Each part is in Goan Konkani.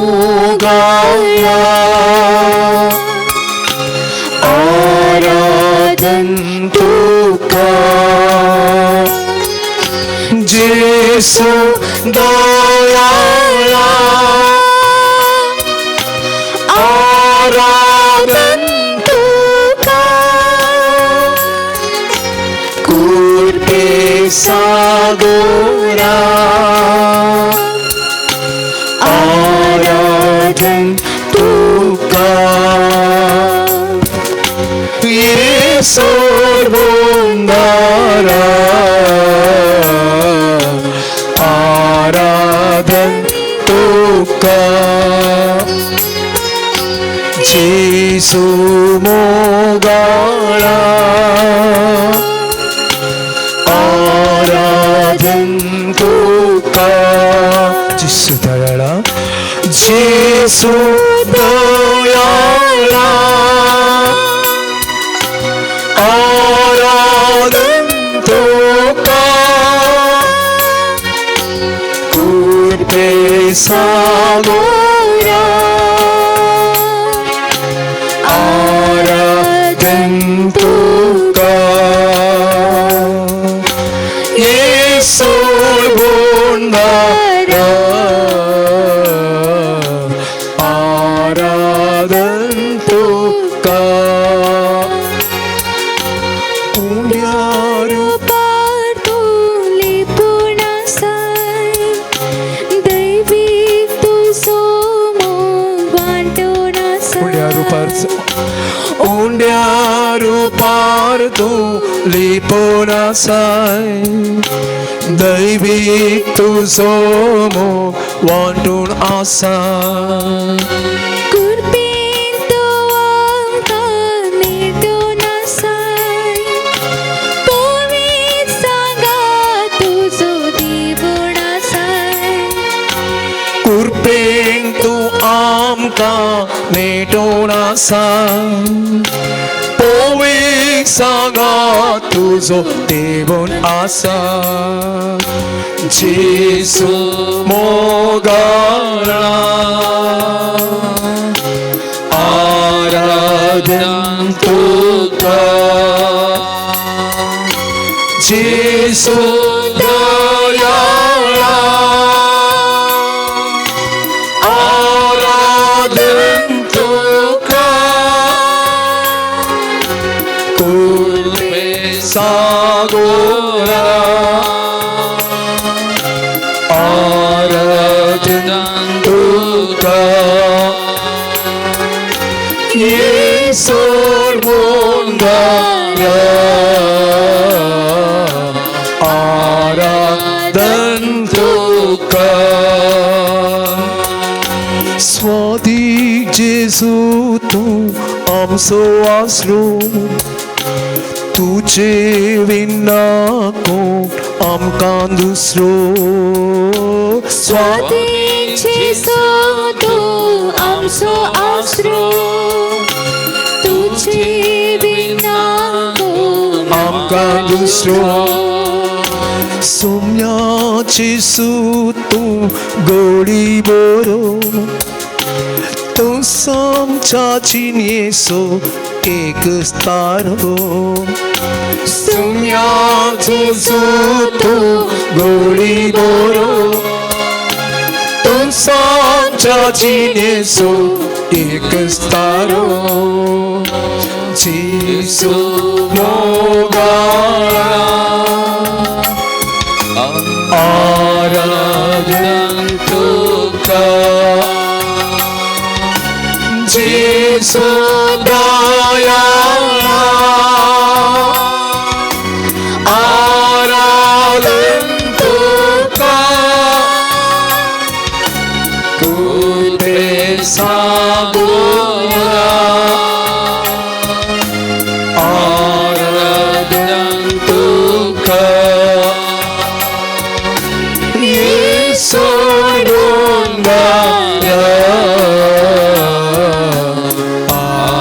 मोगाळा आराधन तुका जेसू दयाळा आराधन तुका कृपे सागोरा आराधन तुका येसू बोंदारा आराधन तुका जेसू मोगाळा आराधन तुका जेसू दयाळा जेसू दयाळा आराधन तुका कृपे सागोरा आराधन तुका येसू बोंदारा आराधन तुका उंड्यार रुपार तूं लिपून आसाय दैवीक तुजो मोग वांटून उंड्या रुपार आसाय उंड्या रुपार तूं लिपून आसाय दैवीक तुजो मोग वांटून आसाय कृपेन तूं आमकां नेटून आसाय पवित्र सांगात तुजो दिवून आसाय कृपेन तूं आमकां नेटून आसाय पवित्र सांगात तुजो देवून आसा जेसू मोगाळा आराधन तुका जेसू दयाळा आराधन तुका कृपे सागोरा आराधन तुका येसू बोंदारा आराधन तुका स्वादी जेसू तूं आमचो आसरो तुजे विना कोण आमकां दुसरो स्वाती जेसू तूं आमचो आसरो तुजे विना कोण आमकां दुसरो सोम्या जेसू तूं गोडी बरो तूं आमच्या जिणेचो एक तारो सोम्या जेसू तूं गोडी बरो तूं आमच्या जिणेचो एक तारो जेसू मोगाळा आराधन तुका जेसू दयाळा आराधन तुका कृपे सागोरा आराधन तुका येसू बोंदारा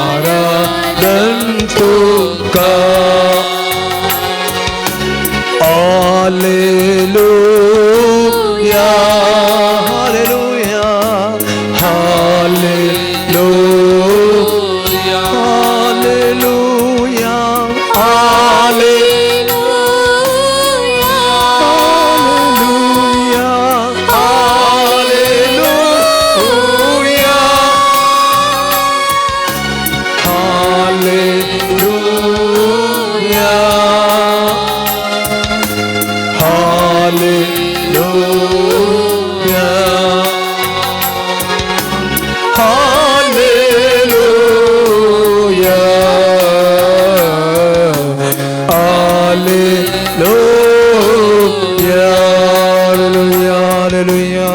आराधन तुका hallelujah hallelujah. Hallelujah, hallelujah, hallelujah,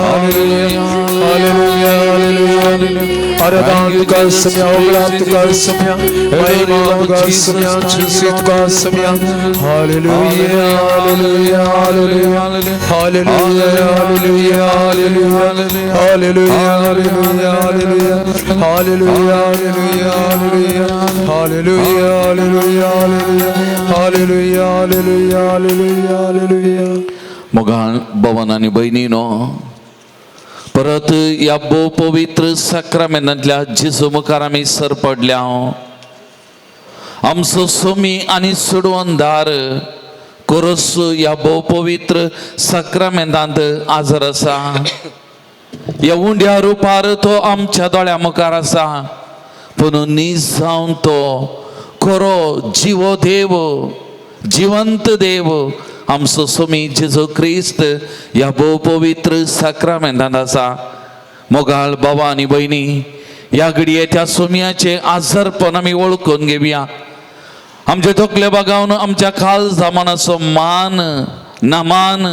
hallelujah, hallelujah, hallelujah. आराधना तुका सम्या, ओगळा तुका सम्या, महिमा तुका सम्या, तुलसी तुका सम्या. Hallelujah, hallelujah, hallelujah, hallelujah, hallelujah, hallelujah, hallelujah, hallelujah, hallelujah, hallelujah, hallelujah, hallelujah, hallelujah, hallelujah, hallelujah. मोगाळ भवन आनी भयणीनो, परत ह्या भोव पवित्र साक्रामेंतांतल्या जेजू मुखार आमी सर पडल्या. आमचो सोमी आनी सोडवणदार कोरस ह्या भोव पवित्र साक्रामेंतांत आजर आसा. ह्या उंड्या रुपार तो आमच्या दोळ्या मुखार आसा, पूण नीज जावन तो खरो जिवो देव, जिवंत देव आमचो सोमी जेजू क्रिस्त ह्या भोव पवित्र साक्रामेंतांत आसा. मोगाळ बाबा आनी भयणी, ह्या घडये त्या सोमयाचें आजारपण आमी वळखून घेवया. आमचे तकले बागावन आमच्या खाल मनाचो मान नमान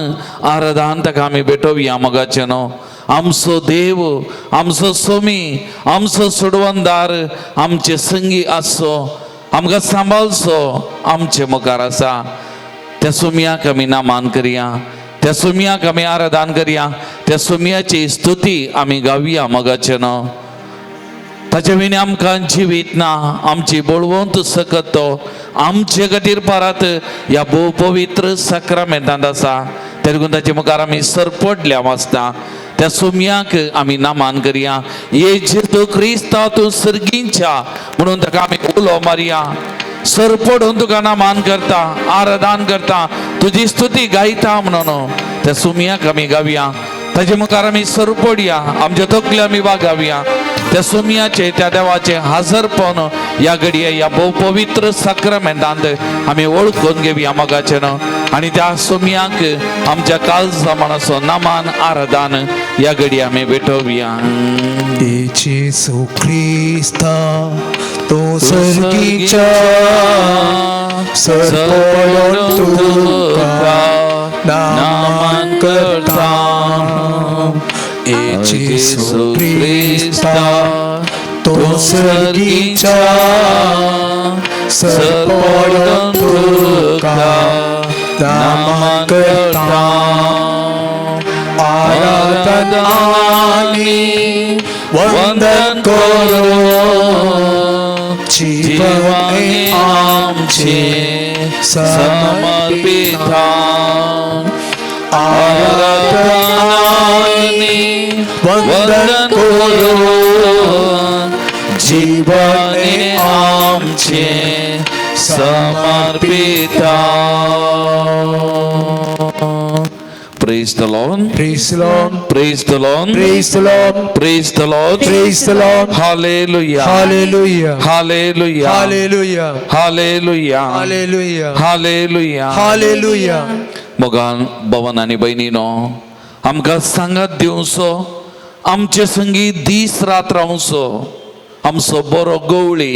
आराधन ताका आमी भेटोवया. मोगाचें न्हू, आमचो देव, आमचो सोमी, आमचो सोडवणदार आमचे संगी आसचो, आमकां सांबाळचो, आमचे मुखार आसा. त्या सोमयाक आमी नामान करया, त्या सोमयाक आमी आराधन करया, त्या सोमयाची स्तुती आमी गावया. मोगाचें न्हू, ताचे विणे आमकां जिवीत ना, आमची बळवंत सकत तो आमचे खातीर परत ह्या भोव पवित्र साक्रामेंतांत आसा. तेदून ताचे मुखार आमी सरपडल्या वाचता. त्या सोमयाक आमी नामान करया. ये जेजू क्रिस्ता तूं सर्गींच्या म्हणून ताका आमी उलो मारया. सरपडून तुका नामान करता, आराधन करता, तुजी स्तुती गायता म्हणून त्या सोमयाक आमी गावया. ताजे मुखार आमी सरपडया, आमच्या तकले आमी वागावया. त्या सोमयाचे, त्या देवाचे हाजरपण ह्या घडये ह्या भोव पवित्र साक्रामेंतांत आमी वळखून घेवया मोगाचें न्हू. आनी त्या सोमयाक आमच्या काळजा मनाचो नामान आराधन ह्या घडये आमी भेटोवया. जेसू क्रिस्ता तो सर्गीच्या सरपडून तुका नामान करता. जेसू क्रिस्ता तो सर्गीच्या सरपडून तुका नामान करता. आराधन आनी वंदन करो जीवन आमचे समर्पिता. आराधन आनी वंदन करो जीवन आमचे समर्पिता. Praise the Lord. Praise the Lord. Praise the Lord. Praise the Lord. Praise the Lord. Praise the Lord. Hallelujah. Hallelujah. Hallelujah. Hallelujah. Hallelujah. Hallelujah. Hallelujah. Hallelujah. मोगान भवन आनी भयणीनो, आमकां सांगात दिवचो, आमचे संगी दीस रात रावचो आमचो बरो गवळी,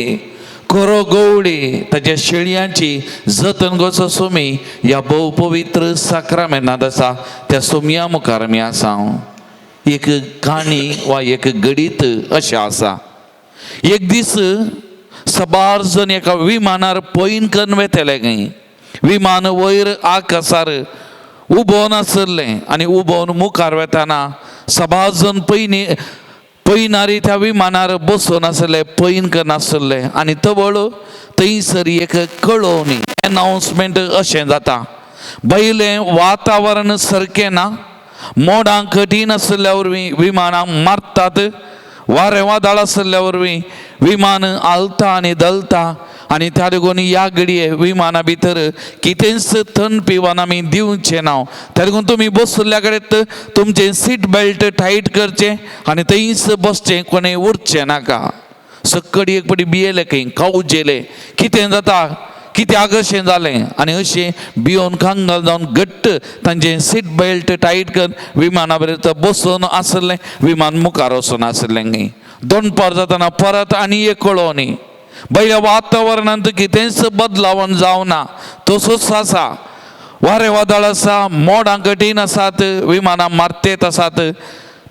खरो गवळी, ताच्या शेळयांची जतन करचो सोमी ह्या भोव पवित्र साक्रामेंतांत आसा. त्या सोमया मुखार आमी आसा. एक काणी वा एक गणीत अशें आसा. एक दीस सबार जण एका विमानार पयन कन्न वेतले खंय. विमान वयर आकासार उबोन आसलें आनी उबोन मुखार वेताना सबार जण पयनी पयनारी त्या विमानार बसून आसले, पयन करनासले. आनी तवळ थंयसर एक कळोवणी, एनावन्समेंट अशें जाता, भायलें वातावरण सारकें ना, मोडां कठीण आशिल्ल्या वरवीं विमानां मारतात, वारें वादळ आशिल्ल्या वरवीं विमान हालता आनी दलता, आनी त्या देखून ह्या घडये विमाना भितर कितेंच थंड पिवन आमी दिवचें ना. त्या देखून तुमी बशिल्ल्या कडेन तुमचें सीट बेल्ट टायट करचें आनी थंयच बसचें, कोणें उरचें नाका. सक्कडी एक पटी भियेले खंय, कावजेले, कितें जाता, कित्याक अशें जालें आनी अशें भियोन कंगाल जावन घट्ट तांचें सीट बेल्ट टायट कर विमाना बरें बसून आसलें विमान मुखार वचून आसलें. दनपार जातना परत आनी एक कळोवणी बैल्या वातावरणांत कितेंच बदलावन जावना तसोच आसा. वारें वादळ आसा, मोडां कठीण आसात, विमानां मारतेत आसात,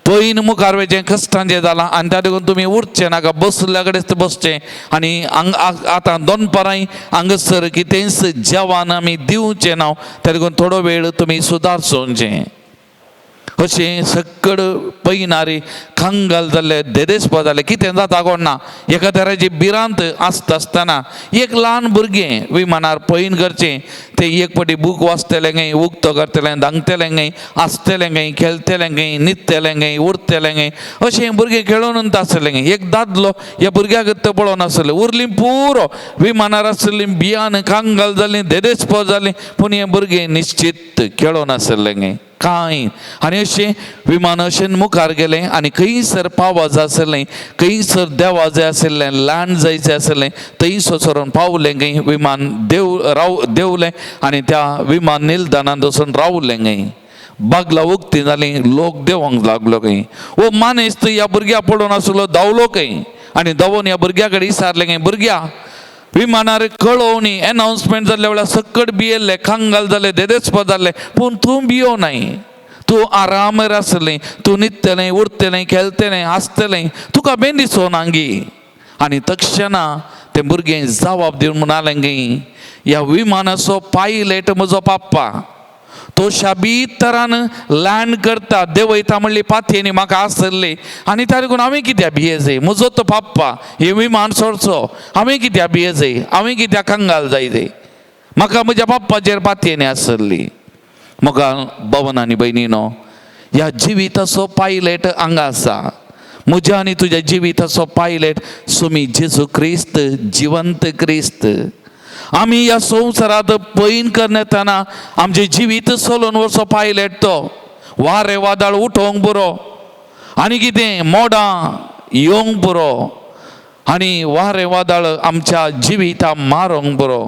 पयन मुखार वयचें कश्टांचें जालां आनी त्या देखून तुमी उरचें नाका, बसल्या कडेन बसचें. आनी हांग आतां दनपारांय हांगासर कितेंच जेवण आमी दिवचें ना, त्या देखून थोडो वेळ तुमी सुदारचें. अशें सक्कड पयनारी कंगाल जाल्ले देदेस्प जाले कितें जाता कोण ना. एका तराची भिरांत आसता आसतना एक ल्हान भुरगें विमानार पयन करचें, तें एक फावटी बूक वाचतलें गाय, उक्तो करतलें, धांगतलें गाय, आसतलें गाय, खेळटलें गाय, न्हिदतलें गाय, उरतलें गाय, अशें भुरगें खेळोन आसलें गाय. एक दादलो ह्या भुरग्याक तें पळोवन आसलें, उरलीं पुरो विमानार आसलीं भियान कंगाल जालीं देदेस्प जालीं, पूण हें भुरगें निश्चित खेळोन आसलें गाय कांय. आनी अशें विमान अशें मुखार गेलें आनी खंयसर पावस आसलें, खंयसर देवा जाय आशिल्लें, ल्हान जायचें आसलें, थंयसर सरून पावलें खंय विमान देवलें आनी त्या विमान निलदानांत वचून रावलें खंय. बागला उक्ती जाली, लोक देंवंक लागलो खंय. ओ मानेस्त ह्या भुरग्या पडून आसलो धांवलो खंय आनी धांवून ह्या भुरग्या कडेन विचारलें खंय, भुरग्या विमानार कळोवणी एनावन्समेंट जाल्ल्या वेळार सक्कड भियेल्ले, कंगाल जाले, देदेस्प जाल्ले, पूण तूं भियो नाय, तूं आरामार आसलें, तूं न्हिदतलें, उरतलें, खेळटलें, हांसतलें, तुका बेन दिसोना गी. आनी तक्षणा तें भुरगें जवाब दिवन म्हणालें गी, ह्या विमानाचो पायलट म्हजो पप्पा, तो शाबीत तरान लँड करता देंवयता म्हणली पातयेनी म्हाका आसली आनी त्या देखून हांवें कित्याक भियेजय, म्हजो तो पप्पा हें विमान सोडचो, हांवें कित्याक भियेजय, हांवें कित्याक कंगाल जायजय, म्हाका म्हज्या पप्पाचेर पातयेनी आसली. म्हाका भवन आनी भयणीनो, ह्या जिविताचो पायलट हांगा आसा. म्हज्या आनी तुज्या जिविताचो पायलट सुमी जेजू क्रिस्त, जिवंत क्रिस्त. आमी ह्या संवसारांत पयन करतना आमचें जिवीत चलोवन वचो पायलट तो. वारें वादळ उठोवंक पुरो आनी कितें मोडां येवंक पुरो आनी वारें वादळ आमच्या जिविता मारोंक पुरो,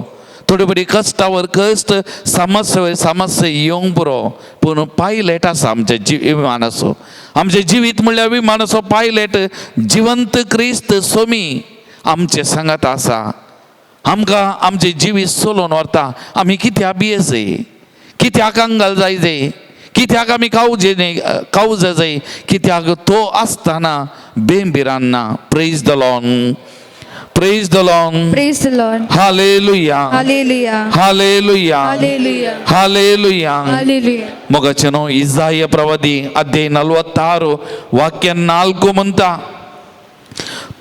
थोडी बरी कश्टावर कश्ट, समस्या वयर समस्या येवंक पुरो, पूण पायलट आसा आमच्या विमानाचो. आमचें जिवीत म्हणल्यार विमानाचो पायलट जिवंत क्रिस्त सोमी आमचे सांगात आसा. आमकां आमचें जिवीत चलोवन व्हरता. आमी कित्याक भियेजय, कित्याक कंगाल जायजय, कित्याक आमी कावजे कावजे जाय, कित्याक तो आसतना बेंबिरांना. Praise the Lord, praise the Lord, Praise the Lord. Hallelujah, Hallelujah. Hallelujah, Hallelujah. Hallelujah. Hallelujah. ಮೊಗಚನು ಇಸಾಯ ಪ್ರವಾದಿ ಅಧ್ಯಾಯ 46 ವಾಕ್ಯ 4 म्हणटा,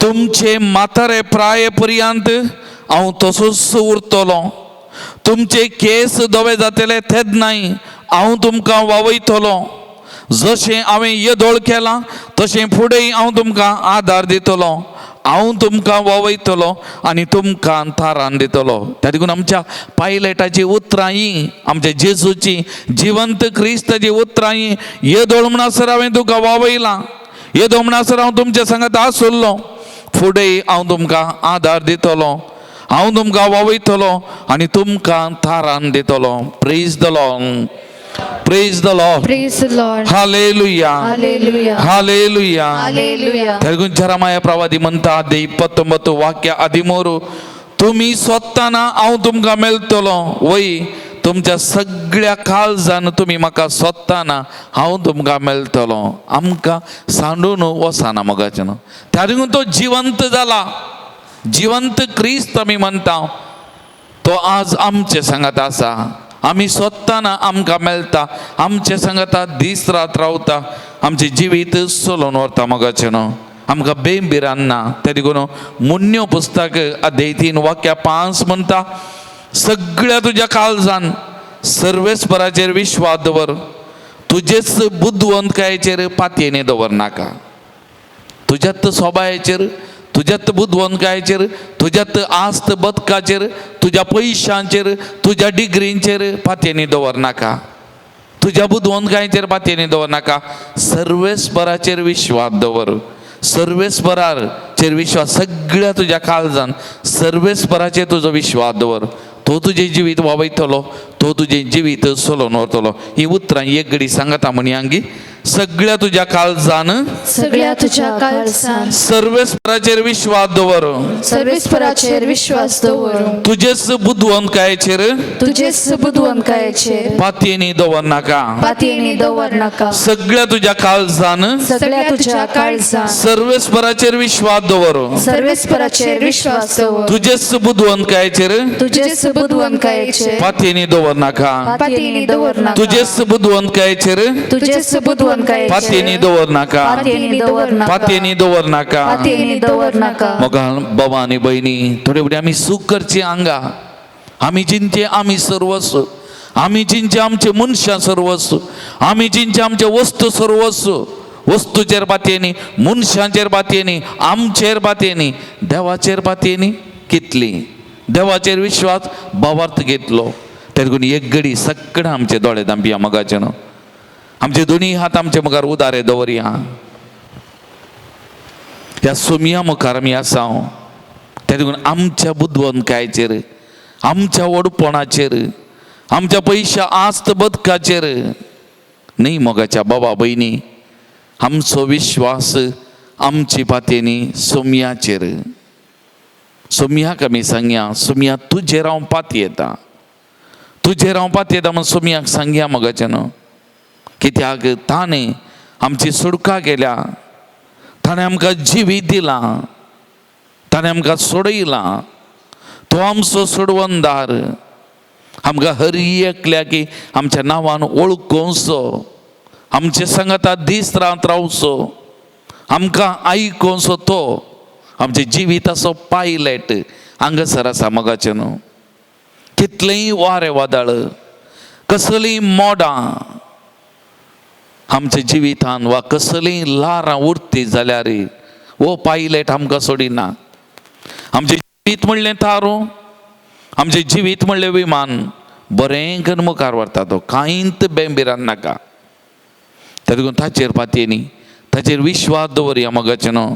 तुमचे म्हातारे प्राये पर्यंत हांव तसोच उरतलो, तुमचे केस धवे जातले तेन्नाय हांव तुमकां वावयतलो, जशें हांवें येदोळ केलां तशें फुडें हांव तुमकां आदार दितलो, हांव तुमकां वावयतलो आनी तुमकां थारान दितलो. त्या देखून आमच्या पायलटाची उतरां ही, आमच्या जेजूची जिवंत क्रिस्ताची उतरां ही, येदोळ म्हणसर हांवें तुका वावयलां, येदोळ म्हणसर हांव तुमच्या सांगात आसुल्लो, फुडें हांव तुमकां आदार दितलो, हांव तुमकां वावयतलो आनी तुमकां थारान दितलो. Praise the Lord, praise the Lord, Praise the Lord. Hallelujah, Hallelujah. Hallelujah. Hallelujah. तेलुगुन ಪ್ರವಾದಿ ಮಂತ ಅಧ್ಯಾಯ 29 ವಾಕ್ಯ 13, तुमी सोदतना हांव तुमकां मेळटलो, वय तुमच्या सगळ्या काळजान तुमी म्हाका सोदतना हांव तुमकां मेळटलो. आमकां सांडून वचना मोगाचें न्हू. त्या देखून तो जिवंत जाला, जिवंत क्रिस्त आमी म्हणटा, तो आज आमचे सांगात आसा. आमी सोदतना आमकां मेळटा, आमचे सांगाता दीस रात रावता, आमचें जिवीत चलोवन व्हरता मोगाचें न्हू. आमकां बेंबिरान ना. त्या देखून मुन्यो पुस्तक अध्याय 3 वाक्य 5 म्हणटा, सगळ्या तुज्या काळजान सर्वेस्पराचेर विश्वास दवर, तुजेच बुदवंतकायेचेर पातयेने दवर नाका. तुज्यात सोबायेचेर, तुज्यात बुदवंतकायेचेर, तुज्यात आस्त बदकाचेर, तुज्या पयशांचेर, तुज्या डिग्रींचेर पातयेनी दवर नाका, तुज्या बुदवंतकायेचेर पातयेनी दवर नाका. सर्वेस्पराचेर विश्वास दवर, सर्वेस्पराचेर विश्वास, सगळ्या तुज्या काळजान सर्वेस्पराचेर तुजो विश्वास दवर, तो तुजें जिवीत वावयतलो, तो तुजें जिवीत सोलोवन व्हरतलो. ही उतरां एक घडी सांगता म्हणयांगी, सगळ्या तुज्या काळजान, सगळ्या तुझ्या काळजान सर्वेस्पराचेर विश्वास दवर, सर्वेस्पराचेर विश्वास दवर, तुजेच बुदवंतकायेचेर, तुझेच बुदवंतकायेचेर पातयेनी दवर नाका. पातयेनी दवर नाका. सगळ्या तुज्या काळजान, सगळ्या तुझ्या काळजान सर्वेस्पराचेर विश्वास दवर, सर्वेस्पराचेर विश्वास दवर, तुजेच बुदवंतकायेचेर तुझेच बुदवंतकायेचेर पातयेनी दवर नाका. पातयेनी दवर नाका. तुजेच बुदवंतकायेचेर तुझेच बुदवंतकायेचेर पातयेनी दवर नाका. पातयेनी दवर नाका. पातयेनी दवर नाका. पातयेनी दवर नाका. मग बाबा आनी भयणी, थोडे फुडें आमी सूख करची आंगा. आमी चिंतचे आमी सर्वस्व, आमी चिंतचे आमचे मनशां सर्वस्व, आमी चिंतचे आमचे वस्तू सर्वस्व. वस्तूचेर पातयेनी, मनशांचेर पातयेनी, आमचेर पातयेनी, देवाचेर पातयेनी कितली देवाचेर विश्वास भावार्थ घेतलो. तेदून एक घडी सगळें आमचे दोळे दांपया मगाचे न्हू, आमचे दोनी हात आमचे मुखार उदारे दवरया. ह्या सोमया मुखार आमी आसा. तेदून आमच्या बुदवंतकायेचेर, आमच्या व्हडपणाचेर, आमच्या पयशा आस्त बदकाचेर न्ही मोगाच्या बाबा भयणी, आमचो विश्वास आमची पातयेनी सोमयाचेर. सोमयाक आमी सांगया, सोमया तुजेर हांव पातयेता, तुजेर हांव पातयेता म्हूण सोमयाक सांगया मोगाचें न्हू. कित्याक ताणें आमची सुडका केल्या, ताणें आमकां जिवीत दिलां, ताणें आमकां सोडयलां. तो आमचो सोडवणदार. आमकां हर एकल्याक आमच्या नांवान वळखोवचो, आमचे सांगाता दीस रात रावचो, आमकां आयकोवचो. तो आमच्या जिविताचो पायलट हांगासर आसा मोगाचें न्हू. कितलेंय वारें वादळ, कसलीं मोडां आमच्या जिवितान वा कसलीं ल्हारां उरती जाल्यार हो पायलट आमकां सोडिना. आमचें जिवीत म्हणलें तारूं, आमचें जिवीत म्हणलें विमान, बरें करून मुखार व्हरता तो, कांयच बेंबिरान नाका. तेदून ताचेर पातयेनी, ताचेर विश्वास दवरया मोगाचें न्हू.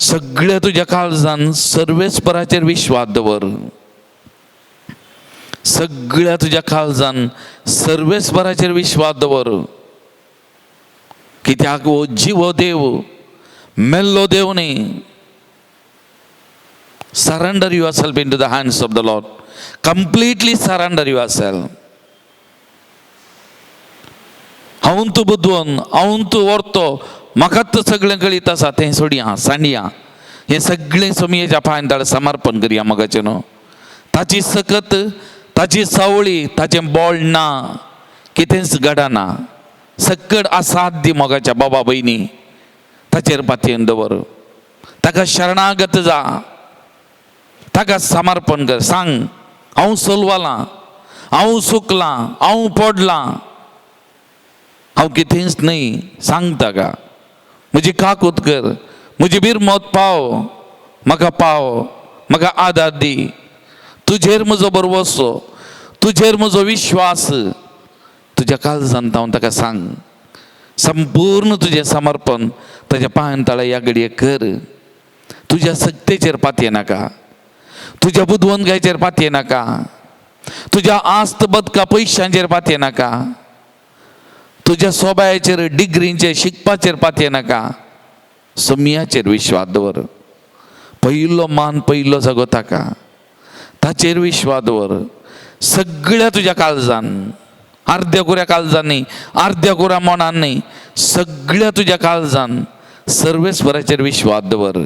सगळ्या तुज्या काळजान सर्वेस्पराचेर विश्वास दवर, सगळ्या तुज्या काळजान सर्वेस्पराचेर विश्वास दवर. कित्याक हो जिवो देव, मेल्लो देव न्ही. Surrender yourself into the hands of the Lord. Completely surrender yourself. हांव तूं बुदवंत, हांव तूं व्हरतो, म्हाकाच सगळें कळीत आसा, तें सोडया, सांडया. हें सगळें सोमयेच्या पांयान ताणें समर्पण करया मोगाचें न्हू. ताची सकत, ताची सावळी, ताचें बोळ ना, कितेंच घडना. सकड असाध्य मोगाच्या बाबा भयणी, ताचेर पातयेन दवर. ताका शरणागत जा, ताका समर्पण कर. सांग, हांव सोलवालां, हांव सुकलां, हांव पडलां, हांव कितेंच न्हय. सांग ताका, म्हजी काकूत कर, म्हजी बिरमत पाव, म्हाका पाव, म्हाका आदार दी. तुजेर म्हजो भरवसो, तुजेर म्हजो विश्वास. तुज्या काळजान हांव ताका सांग, संपूर्ण तुजें समर्पण ताज्या पांयान तळ्या ह्या घडये कर. तुज्या सक्तेचेर पातये नाका, तुज्या बुदवंतकायेचेर पातये नाका, तुज्या आस्त बदका पयशांचेर पातये नाका, तुज्या सोबायाचेर, डिग्रींचेर, शिकपाचेर पातये नाका. सोमयाचेर विश्वास दवर. पयलो मान, पयलो जागो ताका, ताचेर विश्वास दवर. सगळ्या तुज्या काळजान, अर्द्या कुऱ्या काळजान न्ही, अर्द्या कुऱ्या मनान न्ही, सगळ्या तुज्या काळजान सर्वेस्पराचेर विश्वास दवर,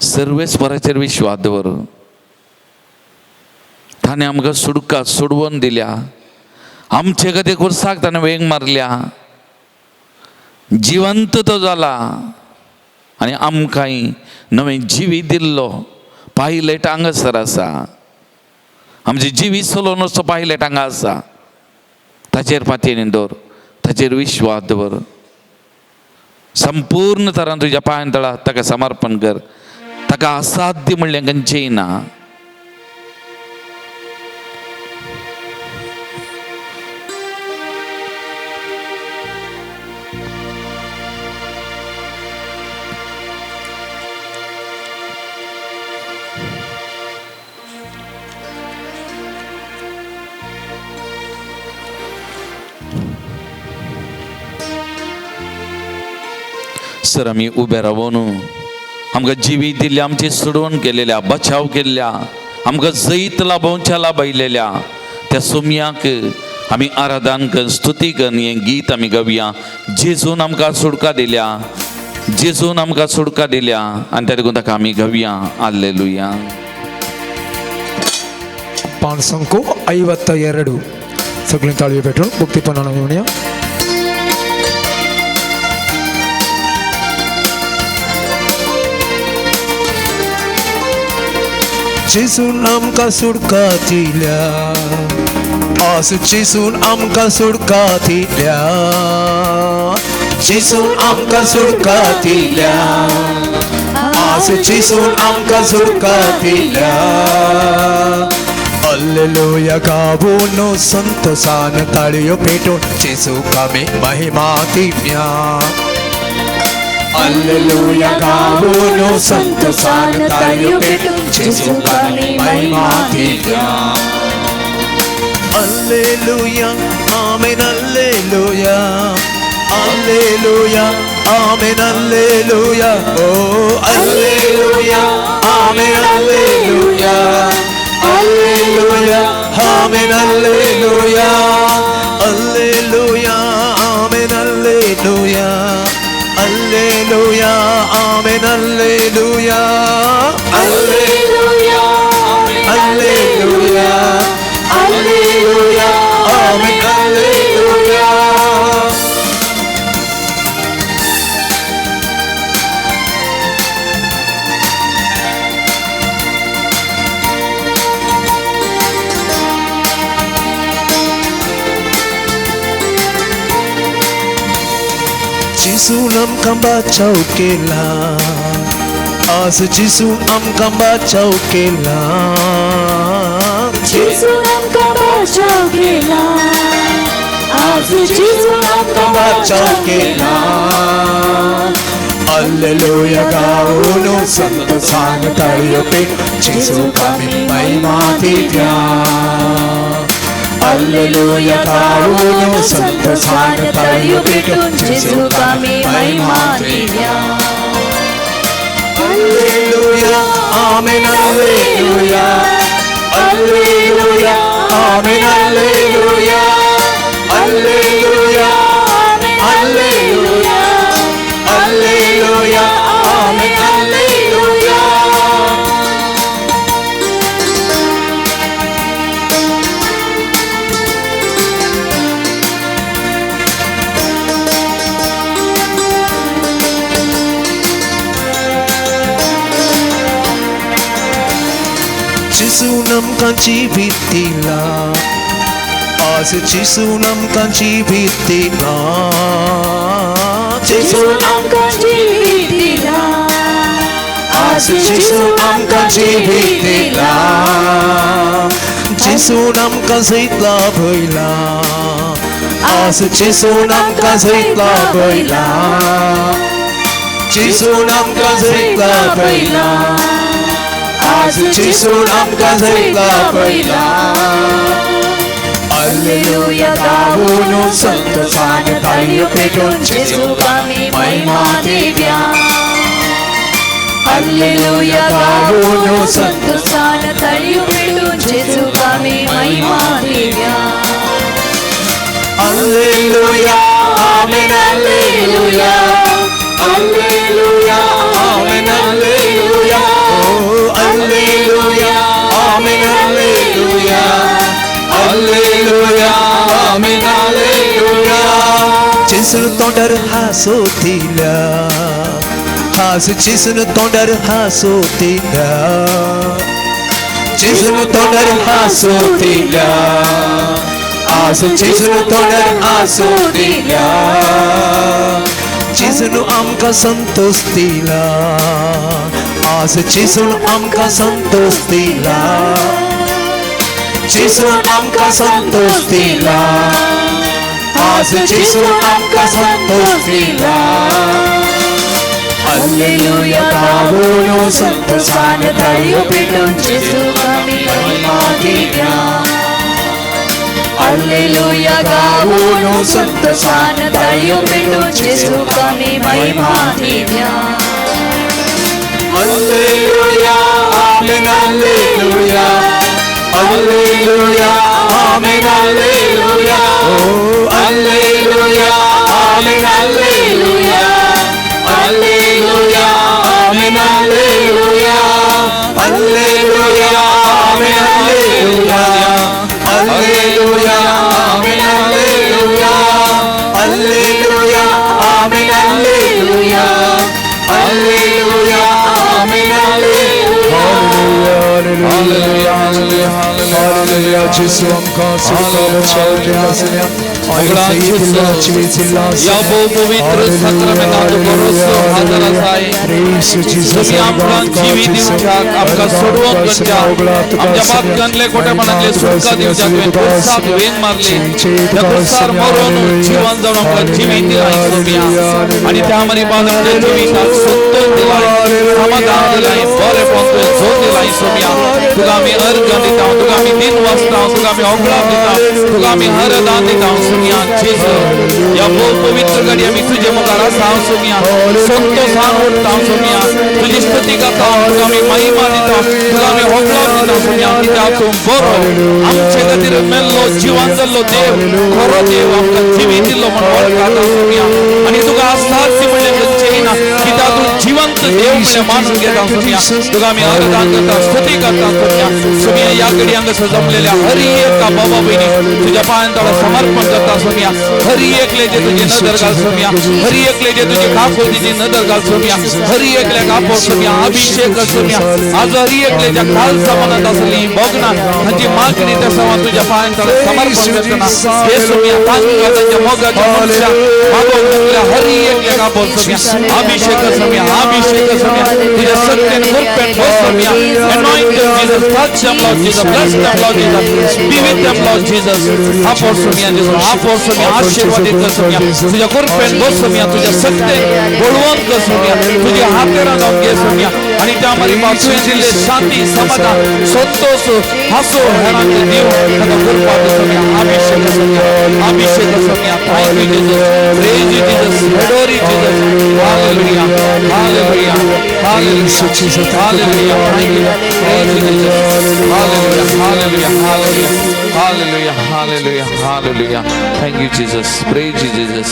सर्वेस्पराचेर विश्वास दवर. ताणें आमकां सुडका सोडवून दिल्या, आमचे खातीर खुर्साक ताणें वेंग मारल्या, जिवंत तो जाला आनी आमकांय नवें जिवीत दिल्लो पायलट हांगासर आसा. आमचें जिवीत चलोवन वचचो पायलट हांगा आसा. ताचेर पातयेन दवर, ताचेर विश्वास दवर. संपूर्ण तरान तुज्या पांयान तळा ताका समर्पण कर. ताका असाध्य म्हणलें खंयचेंय ना. सर आमी उबे रावून आमकां जिवीत दिल्ल्या, आमची सोडवण केलेल्या, बचाव केल्ल्या, आमकां जैत लाभोवच्या लाभयलेल्या त्या सोमयाक आमी आराधन करून स्तुती करून हें गीत आमी गावया. जेजून आमकां सुटका दिल्या, जेजून आमकां सुटका दिल्या आनी त्या देखून ताका आमी गावया. आल्लेलुया. पाणसंको 52 सगळीं ताळयो पेटून भक्तीपणान म्हणया. जेजून आमकां सुटका दिल्या, आस जेजून आमकां सुटका दिल्या, जेजून आमकां सुटका दिल्या, आस जेजून आमकां सुटका दिल्या. अल्लेलुया गावून संतोषान ताळयो पेटून जेजूक आमी महिमा दिव्या. अल्लेलुया गावून संतोषान ताळयो पेटून जेजूक आमी महिमा Divya. Alleluia, amen, alleluia, alleluia, amen, alleluia, oh alleluia, amen, alleluia, alleluia, amen, alleluia, alleluia, amen, alleluia, alleluia, amen, alleluia, alleluia, alleluia, alleluia, amen, alleluia. जेजून आमकां बाचाव केला, आज जेजून आमकां बाचाव केला, जेजून आमकां बाचाव केला, आज जेजून आमकां बाचाव केला. अल्लेलुया गावून संतोषान ताळयो पेटून जेजूक आमी महिमा दिव्या. अल्लेलुया गावून संतोषान ताळयो पेटून जेजूक आमी महिमा Divya. Alleluia, amen, alleluia, alleluia, amen, alleluia, alleluia, alleluia, alleluia, amen, alleluia. जेजून आमकां जिवीत दिला, आज जेजून आमकां जिवीत दिला, जेजून आमकां जिवीत दिला, आज जेजून आमकां जिवीत दिला, जेजून आमकां जैत लाभयला, आज जेजून आमकां जैत लाभयला, जेजून आमकां जैत लाभयला, आज जेजून आमकां जैत लाभयला. अल्लेलुया गावून संतोषान ताळयो पेटून जेजूक आमी महिमा दिव्या. अल्लेलुया गावून संतोषान ताळयो पेटून जेजूक आमी महिमा Divya. Alleluia, amen, alleluia, alleluia, amen, alleluia, oh alleluia, amen, alleluia, alleluia, amen, alleluia. जेजून तोंडार हांसो दिल्या, हांस जेजून तोंडार हांसो दिल्या, जेजून तोंडार हांसो दिल्या, आज जेजून तोंडार हांसो दिल्या, जेजून आमकां संतोष दिला, आज जेजून आमकां संतोष दिला, जेजून आमकां संतोष दिला, आज जेजून आमकां संतोष दिला. Alleluia गावून संतोषान ताळयो पेटून जेजूक आमी महिमा दिव्या. Alleluia गावून संतोषान ताळयो पेटून जेजूक आमी महिमा Divya. Alleluia, amen, alleluia. Alleluia, amen, alleluia. Oh, alleluia, amen, alleluia. Alleluia, amen, alleluia. Alleluia, amen, alleluia. Alleluia, amen, alleluia. Alleluia, amen, alleluia. Alleluia, amen, alleluia. Hallelujah, hallelujah, hallelujah. Gesù आमकां सुटका बचाव दिला. या भोव पवित्र साक्रामेंतांत भरोसो हाजर आसाय. तुमी आमकां जिवीत दिवच्याक, आमकां सोडोवन करच्याक, आमच्या पातकांतले कोटेपणांतले सुटका दिवच्याक तुवें खुर्साक वेंग मारली. त्या खुर्सार मरून जिवन जावन आमकां जिवीत दिलाय सोम्या. आनी त्या मरी बाद आमच्या जिविताक संतोष दिलाय, समाधान दिलाय, बरेपण तुवें जोड दिलाय सोम्या. तुका आमी अर्घ दिता, तुका आमी दिन वाचता, तुका आमी होगळाप दिता, तुका आमी हरदान दिता सोम्या. जेजू ह्या भोव पवित्र घडी आमी तुजे मुखार आसा सोम्या. संतोषान उरता सोम्या. तुजी स्तुती करता, तुका आमी महिमा दिता, तुका आमी होगळाप दिता सोम्या. कित्याक तूं बरो, आमचे खातीर मेल्लो जिवन जाल्लो देव, खरो देव, आमकां जिवीत दिल्लो म्हण वळखता सोम्या. आनी तुका आसाच म्हणलें खंयचेंय ना, कित्याक तूं जिवंत देव म्हणलें मानून घेता सोम्या. तुका आमी अर्दान करता, स्तुती करता सोम्या. सोम्या ह्या घडी हांगासर जमलेल्या हर एका बाबा भयणी तुज्या पांयां तळा समर्पण करता सोम्या. हर एकल्याचे तुजी नदर घाल सोम्या. हर एकल्याचे तुजी काकुळतीची नदर घाल सोम्या. हर एकल्याक आपोव सोम्या, अभिषेक कर सोम्या. आज हर एकल्याच्या खालसा मनात आसली भोगना तांची मागणी त्या सवान तुज्या पांयां तळा समर्पण करतना हे सोम्या. तांकां तांच्या मोगाच्या मनशाक मागोवंक लागल्या हर एकल्याक आपोव सोम्या, अभिषेक कर सोम्या, अभिषेक कर सोम्या. तुज्या सत्यान कृपेन बस Saumya. Anoint them, Jesus. Touch them, Lord Jesus. Bless them, Lord Jesus. Be with them, Lord Jesus. आपोव Saumya जेजू, आपोव सोम्या, आशीर्वादीत कर सोम्या. तुज्या कृपेन बस सोम्या, तुज्या सत्यान बळवंत कर सोम्या. तुज्या हातेरान जावन घे सोम्या. आनी त्या मरी बाप तुवें दिल्ले शांती, समाधान, संतोष, हांसो हेरांक दिव ताका कृपा कर सोम्या. अभिषेक कर सोम्या, अभिषेक कर Saumya. Thank you Jesus, praise you Jesus, adore you Jesus. Hallelujah, hallelujah, hallelujah, hallelujah. Thank you, praise you Jesus. Hallelujah, hallelujah, hallelujah, hallelujah, hallelujah, hallelujah. Thank you Jesus, praise you Jesus.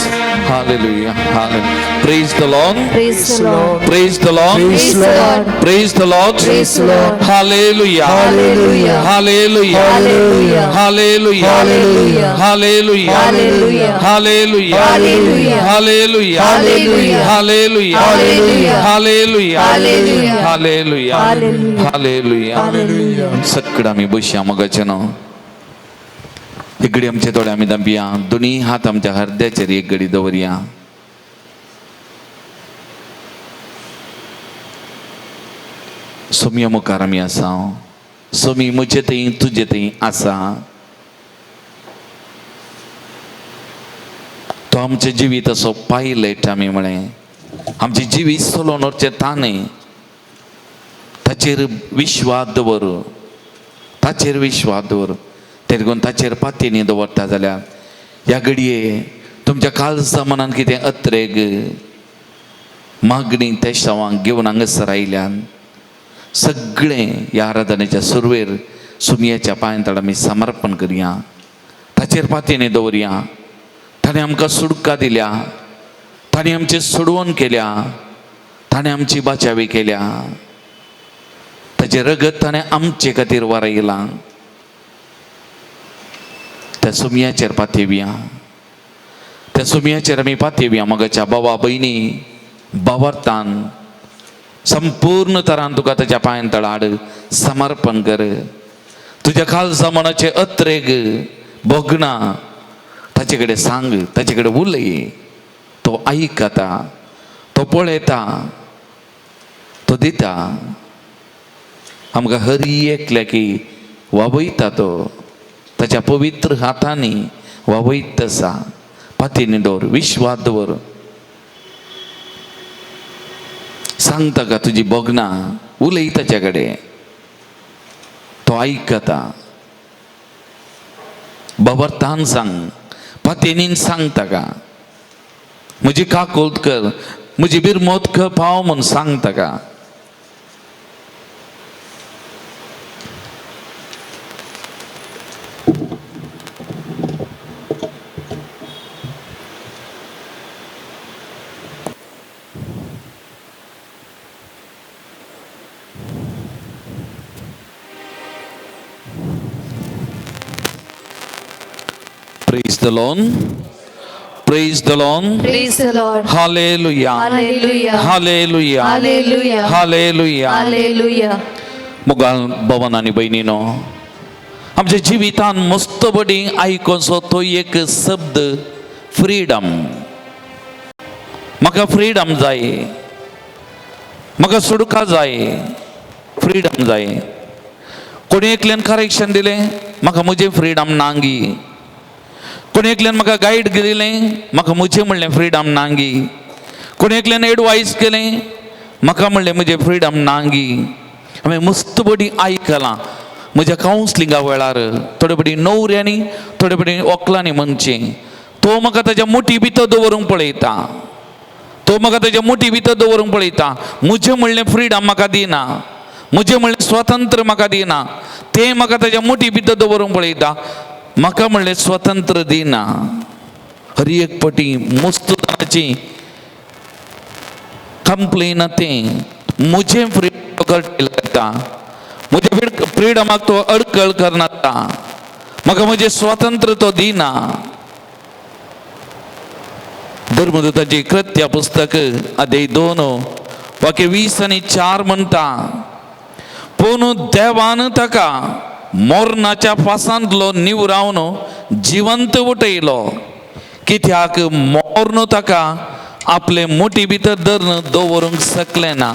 Hallelujah, hallelujah. Praise the Lord. Praise the Lord. Praise the Lord. Praise the Lord. Praise the Lord. Praise the Lord. Hallelujah. Hallelujah. Hallelujah. Hallelujah. Hallelujah. Hallelujah. Hallelujah. Hallelujah. Hallelujah. Hallelujah. Hallelujah. Hallelujah. Hallelujah. Hallelujah. Hallelujah. Hallelujah. Hallelujah. Hallelujah. Hallelujah. सगळं आमी बसया मोगाचें न्हू. एक घडी आमचे दोळे आमी दांपया, दोनी हात आमच्या हरद्याचेर एक घडी दवरया. सोम्या मुखार आमी आसा. सोमी म्हजे थंय तुजे थंय आसा. तो आमचें जिवीत असो पायलट आमी म्हळें. आमचें जिवीत चलोवन व्हरचें ताणें. ताचेर विश्वास दवर, ताचेर विश्वास दवर. तें ताचेर पातयेनी दवरता जाल्यार ह्या घडये तुमच्या काळजा मनान कितें अत्रेग मागणी तेशावांक घेवन हांगासर आयल्यान सगळें ह्या आराधनेच्या सुरवेर सुमयाच्या पांयां तळा आमी समर्पण करया. ताचेर पातयेनी दवरया. ताणें आमकां सुटका दिल्या, ताणें आमचें सोडवण केल्या, ताणें आमची बाचावी केल्या. ताचें रगत ताणें आमचे खातीर वारयलां. त्या सुमयाचेर पातयेवया, त्या सुमयाचेर आमी पातयेवया. मोगाच्या बाबा भयणी बावरतान संपूर्ण तरान तुका ताच्या पांयां तळा हाड समर्पण कर. तुज्या काळजा मनाचे अत्रेग भोगणां ताचे कडेन सांग, ताचे कडेन उलय. तो आयकता, तो पळयता, तो दिता. आमकां हर एकल्याकी वावयता तो ताच्या पवित्र हातांनी वावयत आसा. पातयेनी दवर, विश्वास दवर. सांगता का तुजी भोगणां, उलय ताच्या कडेन, तो आयकता. बाबरतान सांग, पातयेनीन सांगता का. म्हजी काकुळट कर, म्हजी बिरमोत कर पाव म्हूण सांग ताका. Praise the Lord. Praise the Lord. Praise the Lord. Hallelujah. Hallelujah. Hallelujah. Hallelujah. Hallelujah. Hallelujah. मुगाल भवन आनी भयणीनो, आमच्या जिवितान मस्त बडी आयकोनसो तो एक शब्द फ्रीडम. म्हाका फ्रीडम जाय, म्हाका सुडका जाय, फ्रीडम जाय. कोणी एकल्यान करेक्शन दिलें म्हाका म्हजें फ्रीडम नांगी, कोणी एकल्यान म्हाका गायड दिलें म्हाका म्हजें म्हणलें फ्रीडम नांगी, कोणी एकल्यान एडवायस केलें म्हाका म्हणलें म्हजें फ्रीडम नांगी. हांवें मस्त बडी आयकलां म्हज्या कावन्सलिंगा वेळार थोडे बडी न्हवऱ्यांनी थोडे बडी वकलांनी म्हणचें, तो म्हाका ताज्या मुठी भितर दवरूंक पळयता, तो म्हाका ताज्या मुठी भितर दवरूंक पळयता, म्हजें म्हणलें फ्रीडम म्हाका दिना, म्हजें म्हणलें स्वतंत्र म्हाका दिना, तें म्हाका ताज्या मुठी भितर दवरूंक पळयता, म्हाका म्हणलें स्वतंत्र दिना. हर एक पटी मस्त जाणाची कंप्लेन तें म्हजें फ्रीडम करता, म्हज्या फ्रिडमाक तो अडकळ करनाता, म्हाका म्हजें स्वतंत्र तो दिना. धर्मदूताची कृत्या पुस्तक अध्याय 2 वाक्य 20 आनी 4 म्हणटा, पूण देवान ताका मोरनाच्या फासांतलो निवरावन जिवंत उठयलो, कित्याक मोर्न ताका आपले मोटी भितर धरून दवरूंक शकलें ना.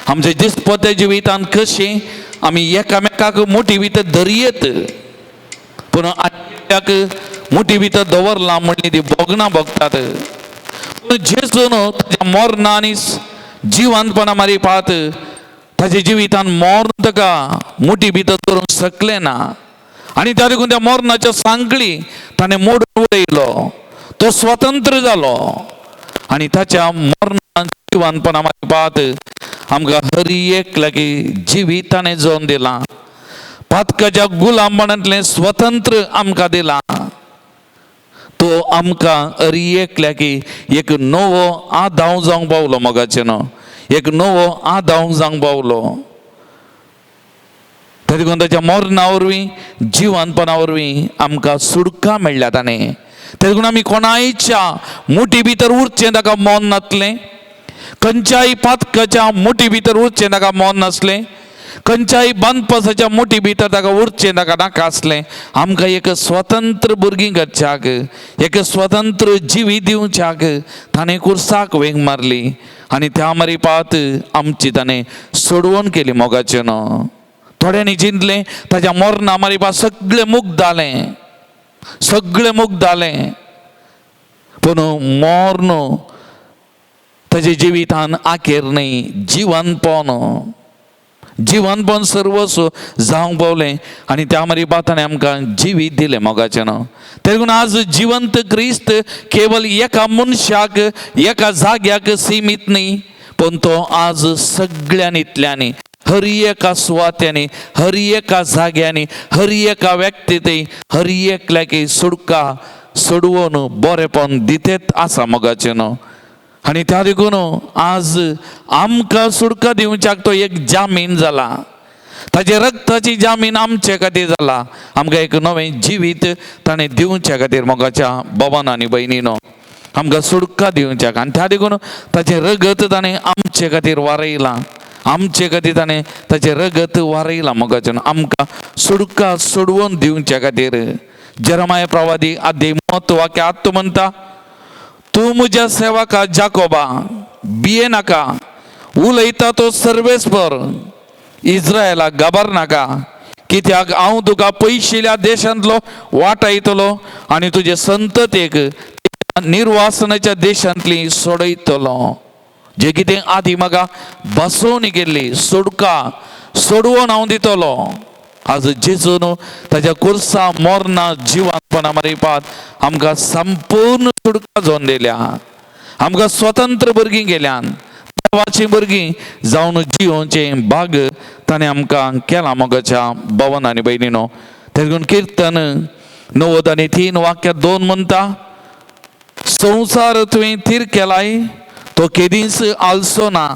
आमच्या दिसपत्या जिवितान कशें आमी एकामेकाक मोटी भितर धरयेत, पूण आयक मोटी भितर दवरला म्हणली ती भोगणां भोगतात. पूण जेजून ताच्या मोरना आनी जिवंतपणा मारिपात ताच्या जिवितान मोर्न ताका मोटी भितर दवरूंक शकलें ना आनी त्या देखून त्या मोरनाच्या सांकळी ताणें मोडून उडयलो, तो स्वतंत्र जालो आनी ताच्या मोरना जिवंतपणा मारिपात आमकां हर एक लागीं जिवीत ताणें जोवन दिलां, पातकाच्या गुलामपणांतलें स्वतंत्र आमकां दिलां. तो आमकां हर एक लागीं एक नवो आदाव जावंक पावलो मोगाचें न्हू, एक नवो आदाव जावंक पावलो. त्या देखून ताच्या मरणा वरवीं जिवनपणा वरवीं आमकां सुडका मेळ्ळ्या ताणें. त्या देखून आमी कोणायच्या मुठी भितर उरचें ताका मन नासलें, खंयच्याय पातकाच्या मुठी भितर उरचें ताका मन नासलें, खंयच्याय बांदपासाच्या मुठी भितर ताका उरचें ताका नाका आसलें. आमकां एक स्वतंत्र भुरगीं करच्याक, एक स्वतंत्र जिवीत दिवच्याक ताणें कुर्साक वेंग मारली आनी त्या मारिपात आमची ताणें सोडवण केली मोगाचें न्हू. थोड्यांनी चिंतलें ताच्या मरणा मारिपात सगळें मुक्त जालें, सगळें मुक्त जालें, पूण मर्ण ताच्या जिवितान आखेर न्हय, जिवनपण, जिवनपण सर्वस्व जावंक पावलें आनी त्या मारिपात ताणें आमकां जिवीत दिलें मोगाचें न्हू. ते देखून आज जिवंत क्रिस्त केवल एका मनशाक एका जाग्याक सीमीत न्हय, पूण तो आज सगळ्यांनी इतल्यांनी, हर एका सुवात्यांनी, हर एका जाग्यांनी, हर एका व्यक्ती, हर एकल्याक सुडका सोडवून बरेपण दितेत आसा मोगाचें न्हू. आनी त्या देखून आज आमकां सुडका दिवच्याक तो एक जामीन जाला, ताजे रक्ताची जामीन आमचे खातीर जाला, आमकां एक नवें जिवीत ताणें दिवच्या खातीर मोगाच्या बाबान आनी भयणीनो आमकां सुडका दिवच्याक. आनी त्या देखून ताचें रगत ताणें आमचे खातीर वारयलां, आमचे खातीर ताणें ताचें रगत वारयलां मोगाचें, आमकां सुडका सोडवून दिवच्या खातीर. जेरमाय प्रवादी आद्य मत वाक्य आत्तो म्हणटा, तूं म्हज्या सेवका जाकोबा भिये नाका, उलयता तो सर्वेस्पर, इस्रायलाक घाबर नाका, कित्याक हांव तुका पयशिल्या देशांतलो वाटायतलो आनी तुजे संततेक निर्वासनाच्या देशांतली सोडयतलो. जे कितें आदी म्हाका बसोवन गेल्ली सुडका सोडवून हांव दितलो. आज जेजून ताच्या कुर्सा मोरना जिवानपणा मारिपात आमकां संपूर्ण सुटका जावन दिल्या. आमकां स्वतंत्र भुरगीं गेल्यान, देवाचीं भुरगीं जावन जियोवचें भाग ताणें आमकां केलां मोगाच्या भवन आनी भयणीनो. तेगून किर्तन 93 वाक्य 2 म्हणटा, संवसार तुवें थीर केलाय तो केदींच आलसो ना,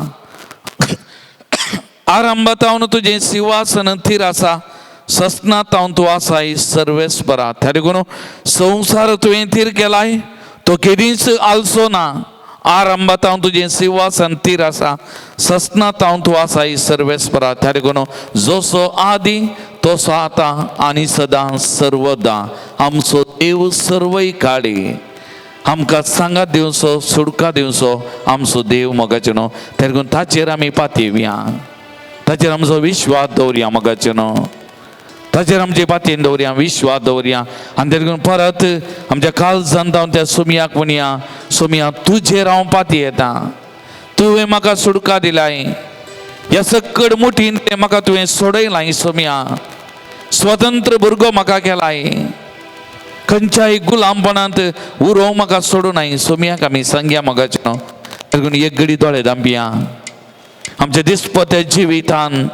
आरंभातावन तुजें सिंहासन थीर आसा, ससनातावन तूं आसाय सर्वेस्परा. त्या देखून संवसार तुवें थीर केलाय तो केदींच आलसो ना, आरंभातावन तुजें सिंहासन थीर आसा, ससनातावन तूं आसाय सर्वेस्परा. त्या देखून जसो आदी तसो आतां आनी सदां सर्वदां आमचो देव सर्वय काडी आमकां सांगात दिवचो, सुडका दिवचो आमचो देव मोगाचें न्हू. तेका लागून ताचेर आमी पातयेवया, ताचेर आमचो विश्वास दवरया मोगाचें न्हू, ताचेर आमचे पातयेन दवरया, विश्वास दवरया. आनी तेका लागून परत आमच्या काळजान जावन त्या सोमयाक म्हणया, सोमया तुजेर हांव पातयेता, तुवें म्हाका सुडका दिलाय, ह्या सक्कड मुठीन तें म्हाका तुवें सोडयलाय सोमया, स्वतंत्र भुरगो म्हाका केलाय, खंयच्याय गुलामपणांत उरोवंक म्हाका सोडूं नाय सोमयाक आमी सांगया मोगाचें न्हू. देखून एक घडी दोळे धांपया. आमच्या दिसपत्या जिवितान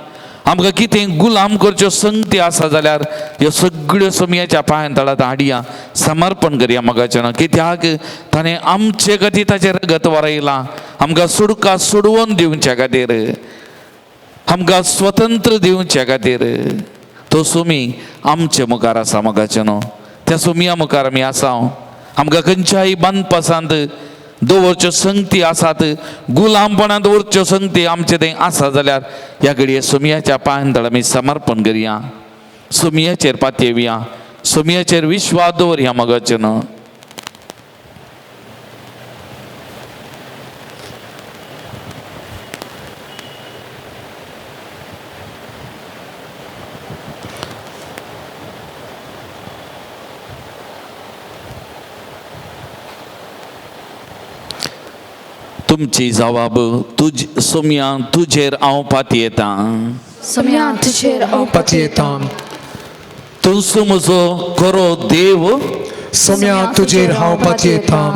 आमकां कितें गुलाम करच्यो संगती आसा जाल्यार ह्यो सगळ्यो सोमयाच्या पांयां तळांत हाडया, समर्पण करया मोगाचें न्हू. कित्याक ताणें आमचे खातीर ताचें रगत वरयलां, आमकां सुडका सोडवून दिवच्या खातीर, आमकां स्वतंत्र दिवच्या खातीर. तो सोमी आमचे मुखार आसा मोगाचें न्हू. त्या सोमया मुखार आमी आसा. आमकां खंयच्याय बांदपासांत दवरच्यो संगती आसात, गुलामपणांत दवरच्यो संगती आमचे थंय आसा जाल्यार ह्या घडये सोमयाच्या पांयां तळ आमी समर्पण करया, सोमयाचेर पातयेवया, सोमयाचेर विश्वास दवरया मोगाचें न्हू. तुमची जवाब तुज सोमया तुजेर हांव पातयेतां, सोमया तुजेर हांव पातयेतां, तूंच म्हजो खरो देव, सोमया तुजेर हांव पातयेतां,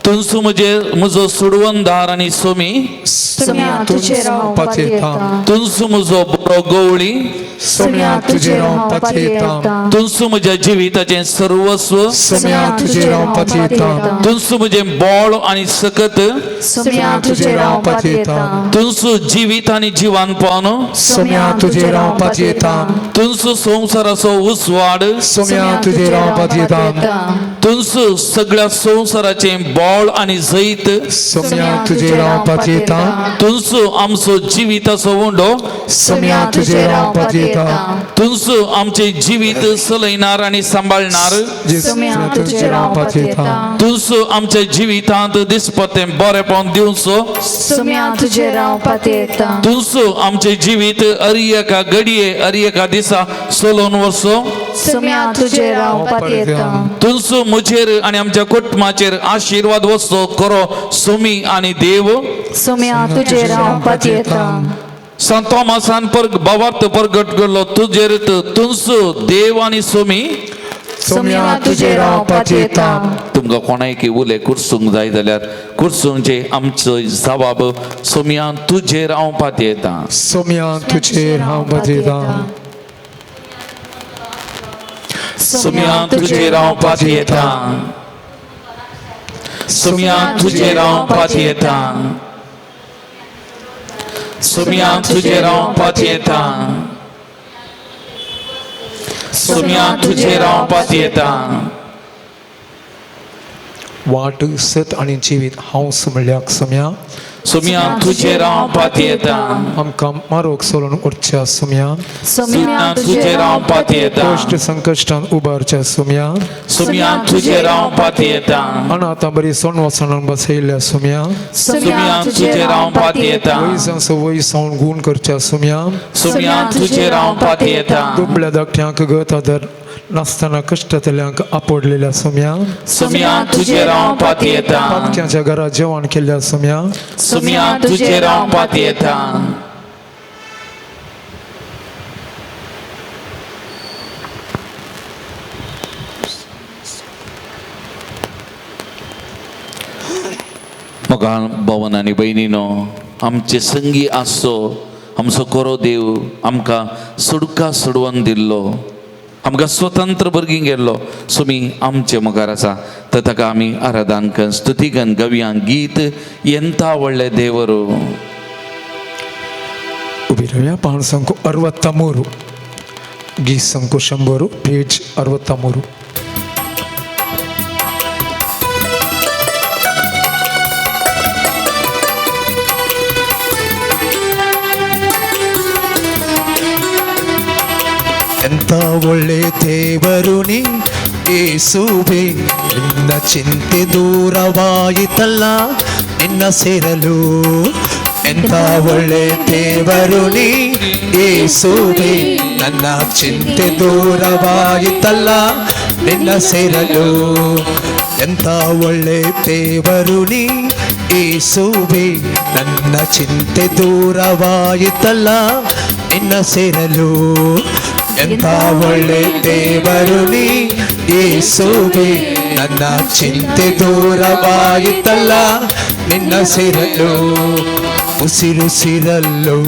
तूंच म्हजो सोडवणदार आनी सोमी, सोमया तुजेर हांव पातयेतां, तूंच म्हजो बरो गवळी, सोमया तुजेर हांव पातयेतां, तूंच म्हज्या जिविताचें सर्वस्व, सोमया तुजेर हांव पातयेतां, तूंच म्हजें बळ आनी सकत, सोमया तुजेर हांव पातयेतां, तूंच जिवीत आनी जिवानपण, सोमया तुजेर हांव पातयेतां, तूंच संवसाराचो उजवाड, सोमया तुजेर हांव पातयेतां, तूंच सगळ्या संवसाराचें बळ आनी जैत, सोमया तुजेर हांव पातयेतां, तूंच आमचो जिविताचो उंडो, सोमया तुजेर हांव पातयेतां, तूंच आमचें जिवीत चलयणार आनी सांबाळणार, सोमया तुजेर हांव पातयेतां, तूंच आमच्या जिवितांत दिसपतें बरेपण दिवचो, सोमया तुजेर हांव पातयेतां, तूंच आमचें जिवीत अरी एका घडये अरी एका दिसा चलोवन वचो, सोमया तुजेर हांव पातयेतां, तूंच म्हजेर आनी आमच्या कुटुंबाचेर आशिर्वाद वचो करो सोमी आनी देव. सोमया तुजेर हांव पातयेतां, संत थॉमसान भावार्थ परगट केलो तुजेर तूंच देव आनी सोमी. सोमया तुजेर हांव पातयेतां. तुमकां कोणायकी उले कुर्सूंक जाय जाल्यार कुर्सूंचे आमचो जवाब सोमया तुजेर हांव पातयेतां, सोमया तुजेर हांव पातयेतां, सोमया तुजेर हांव पातयेतां, सोमया तुजेर हांव पातयेतां, सोमया तुजेर हांव पातयेतां, सोमया तुजेर हांव पातयेतां. वाट सत आनी जिवीत हांव म्हणल्याक सोमया, सोमया तुजेर हांव पातयेतां, आमकां मारोग सोडून उरच्या सोमया, सोमया तुजेर हांव पातयेतां, कश्ट संकश्टान उबारच्या सोमया, सोमया तुजेर हांव पातयेतां, अनाथां बरी सोण वसणान बसयल्ल्या सोमया, सोमया तुजेर हांव पातयेतां, वयजांचो वय सावन गूण करच्या सोमया, सोमया तुजेर हांव पातयेतां, दुबळ्या धाकट्यांक गत आदार नासतना कश्टांतल्यांक आपडलेल्या सोमया, सोमया तुजेर हांव पातयेतां, पातक्यांच्या घरा जेवण केल्ल्या सोमया, सोमया तुजेर हांव पातयेतां. मोगाळ भवन आनी भयणीनो, आमचे संगी आसचो आमचो कोरो देव आमकां सुडका सोडोवन दिल्लो, आमकां स्वतंत्र भुरगीं गेल्लो सुमी आमचे मुखार आसा. तर ताका आमी आराधन कर, स्तुती कर, गवया गीत ಎಂತ ಒಳ್ಳೆ ದೇವರು. उभी रावया. पाण संको 63, गीत संको 100, पेज 63. ಎಂತ ಒಳ್ಳೆ ದೇವರು ನೀ ಯೇಸುವೆ, ನಿನ್ನ ಚಿಂತೆ ದೂರವಾಯಿತಲ್ಲ ನಿನ್ನ ಸೇರಲು. ಎಂತ ಒಳ್ಳೆ ದೇವರು ನೀ ಯೇಸುವೆ, ನನ್ನ ಚಿಂತೆ ದೂರವಾಯಿತಲ್ಲ ನಿನ್ನ ಸೇರಲು. ಎಂತ ಒಳ್ಳೆ ದೇವರು ನೀ ಯೇಸುವೆ, ನನ್ನ ಚಿಂತೆ ದೂರವಾಯಿತಲ್ಲ ನಿನ್ನ ಸೇರಲು. ಎಂತ ಒಳ್ಳೆ ದೇವರು ನೀ ಯೇಸುವೆ, ನನ್ನ ಚಿಂತೆ ದೂರವಾಯಿತಲ್ಲ ನಿನ್ನ ಸೇರಲು. ಉಸಿರುಸಿರಲ್ಲೂ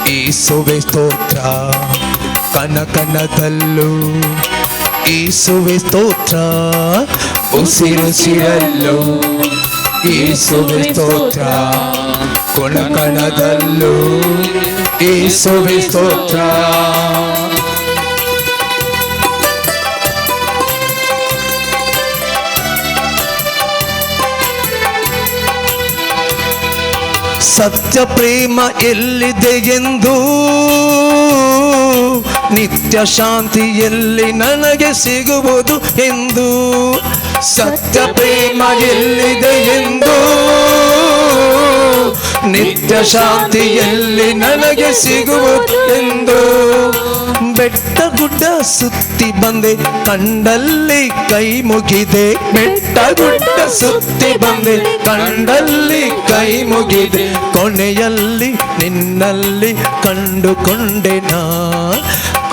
ಯೇಸುವೆ ಸ್ತೋತ್ರ, ಕನ ಕನದಲ್ಲೂ ಯೇಸುವೆ ಸ್ತೋತ್ರ. ಉಸಿರುಸಿರಲ್ಲೂ ಯೇಸುವೆ ಸ್ತೋತ್ರ, ಕೊಣ ಕಣದಲ್ಲೂ ಯೇಸುವೆ ಸ್ತೋತ್ರ. ಸತ್ಯ ಪ್ರೇಮ ಎಲ್ಲಿದೆ ಎಂದು, ನಿತ್ಯ ಶಾಂತಿ ಎಲ್ಲಿ ನನಗೆ ಸಿಗುವುದು ಎಂದು. ಸತ್ಯ ಪ್ರೇಮ ಎಲ್ಲಿದೆ ಎಂದು, ನಿತ್ಯ ಶಾಂತಿ ಎಲ್ಲಿ ನನಗೆ ಸಿಗುವುದು ಎಂದು. ಬೆಟ್ಟ ಗುಡ್ಡ ಸುತ್ತಿ ಬಂದೆ, ಕಂಡಲ್ಲಿ ಕೈ ಮುಗಿದೆ. ಬೆಟ್ಟ ಗುಡ್ಡ ಸುತ್ತಿ ಬಂದೆ, ಕಂಡಲ್ಲಿ ಕೈ ಮುಗಿದೆ. ಕೊನೆಯಲ್ಲಿ ನಿನ್ನಲ್ಲಿ ಕಂಡುಕೊಂಡೆ ನಾ,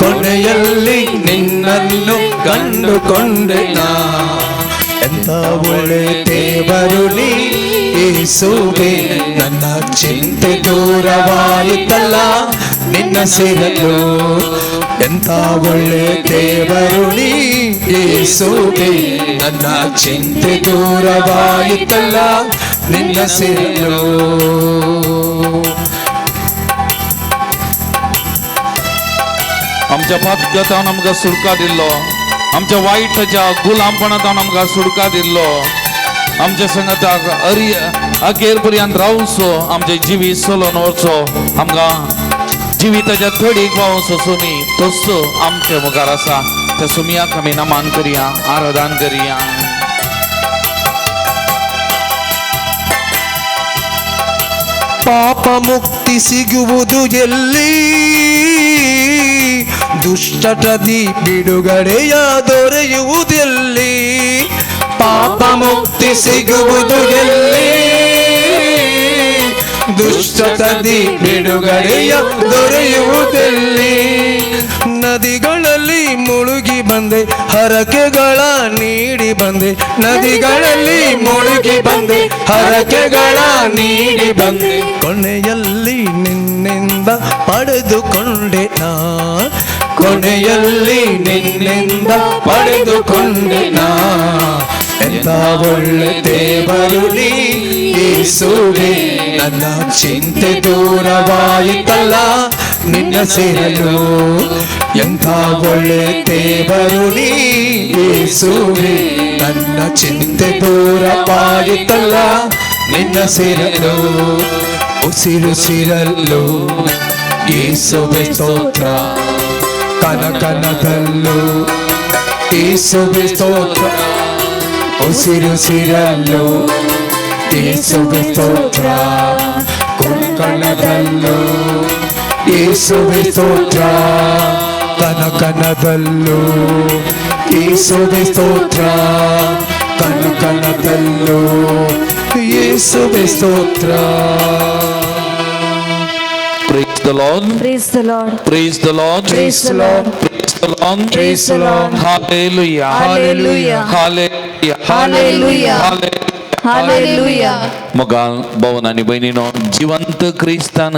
ಕೊನೆಯಲ್ಲಿ ನಿನ್ನನ್ನು ಕಂಡುಕೊಂಡೆ ನಾ. ಎಂತ ಒಳ್ಳೆ ದೇವರು ನೀ ಯೇಸುವೆ, ನನ್ನ ಚಿಂತೆ ದೂರವಾಯಿತಲ್ಲ ನಿನ್ನ ಸೇರಲು. ಎಂತ ಒಳ್ಳೆ ದೇವರು ನೀ ಯೇಸುವೆ, ನನ್ನ ಚಿಂತೆ ದೂರವಾಯಿತಲ್ಲ ನಿನ್ನ ಸೇರಲು. आमच्या पातकांत आमकां सुटका दिल्लो, आमच्या वायटाच्या गुलामपणांत आमकां सुटका दिल्लो, आमच्या संगताक अरी अखेर पर्यंत रावचो, आमचें जिवीत चलोवन वचो, आमकां जिविताच्या थडीक पावचो सुमी तोच आमचे मुखार आसा. त्या सुमयाक आमी नमन करया, आराधन करया. ಪಾಪ ಮುಕ್ತಿ ಸಿಗುವುದು ಎಲ್ಲಿ, ದುಶ್ಚಟದಿ ಬಿಡುಗಡೆಯ ದೊರೆಯುವುದೆಲ್ಲಿ. ಪಾಪ ಮುಕ್ತಿ ಸಿಗುವುದು ಎಲ್ಲಿ, ದುಶ್ಚಟದಿ ಬಿಡುಗಡೆಯ ದೊರೆಯುವುದೆಲ್ಲಿ. ನದಿಗಳಲ್ಲಿ ಮುಳುಗಿ ಬಂದೆ, ಹರಕೆಗಳ ನೀಡಿ ಬಂದೆ. ನದಿಗಳಲ್ಲಿ ಮುಳುಗಿ ಬಂದೆ, ಹರಕೆಗಳ ನೀಡಿ ಬಂದೆ. ಕೊನೆಯಲ್ಲಿ ನಿನ್ನಿಂದ ಪಡೆದುಕೊಂಡೆ ನಾ, ಕೊನೆಯಲ್ಲಿ ನಿನ್ನಿಂದ ಪಡೆದುಕೊಂಡೆ ನಾ. ಎಂತ ಒಳ್ಳೆ ದೇವರು ನೀ ಯೇಸುವೆ, ನನ್ನ ಚಿಂತೆ ದೂರವಾಯಿತಲ್ಲ ನಿನ್ನ ಸೇರಲು. ಎಂಥ ಒಳ್ಳೆ ದೇವರು ನೀ ಯೇಸುವೆ, ನನ್ನ ಚಿಂತೆ ದೂರವಾಯಿತಲ್ಲ ನಿನ್ನ ಸೇರಲು. ಉಸಿರುಸಿರಲ್ಲೂ ಯೇಸುವೆ ಸ್ತೋತ್ರ, ಕನ ಕನದಲ್ಲೂ ಯೇಸುವೆ ಸ್ತೋತ್ರ. ಉಸಿರುಸಿರಲ್ಲೂ ಯೇಸುವೆ ಸ್ತೋತ್ರ, ಕಣದಲ್ಲೂ ಯೇಸುವೆ ಸ್ತೋತ್ರ. ಕನ ಕನದಲ್ಲೂ ಯೇಸುವೆ ಸ್ತೋತ್ರ, ಕನ ಕನದಲ್ಲೂ ಯೇಸುವೆ ಸ್ತೋತ್ರ. Praise the Lord. Praise the Lord. Praise the Lord. Praise the Lord. Praise the Lord. Praise the Lord. Hallelujah. Hallelujah. Hallelujah. Hallelujah. Hallelujah. मोगाल भवन आनी भयणीनो, जिवंत क्रिस्तान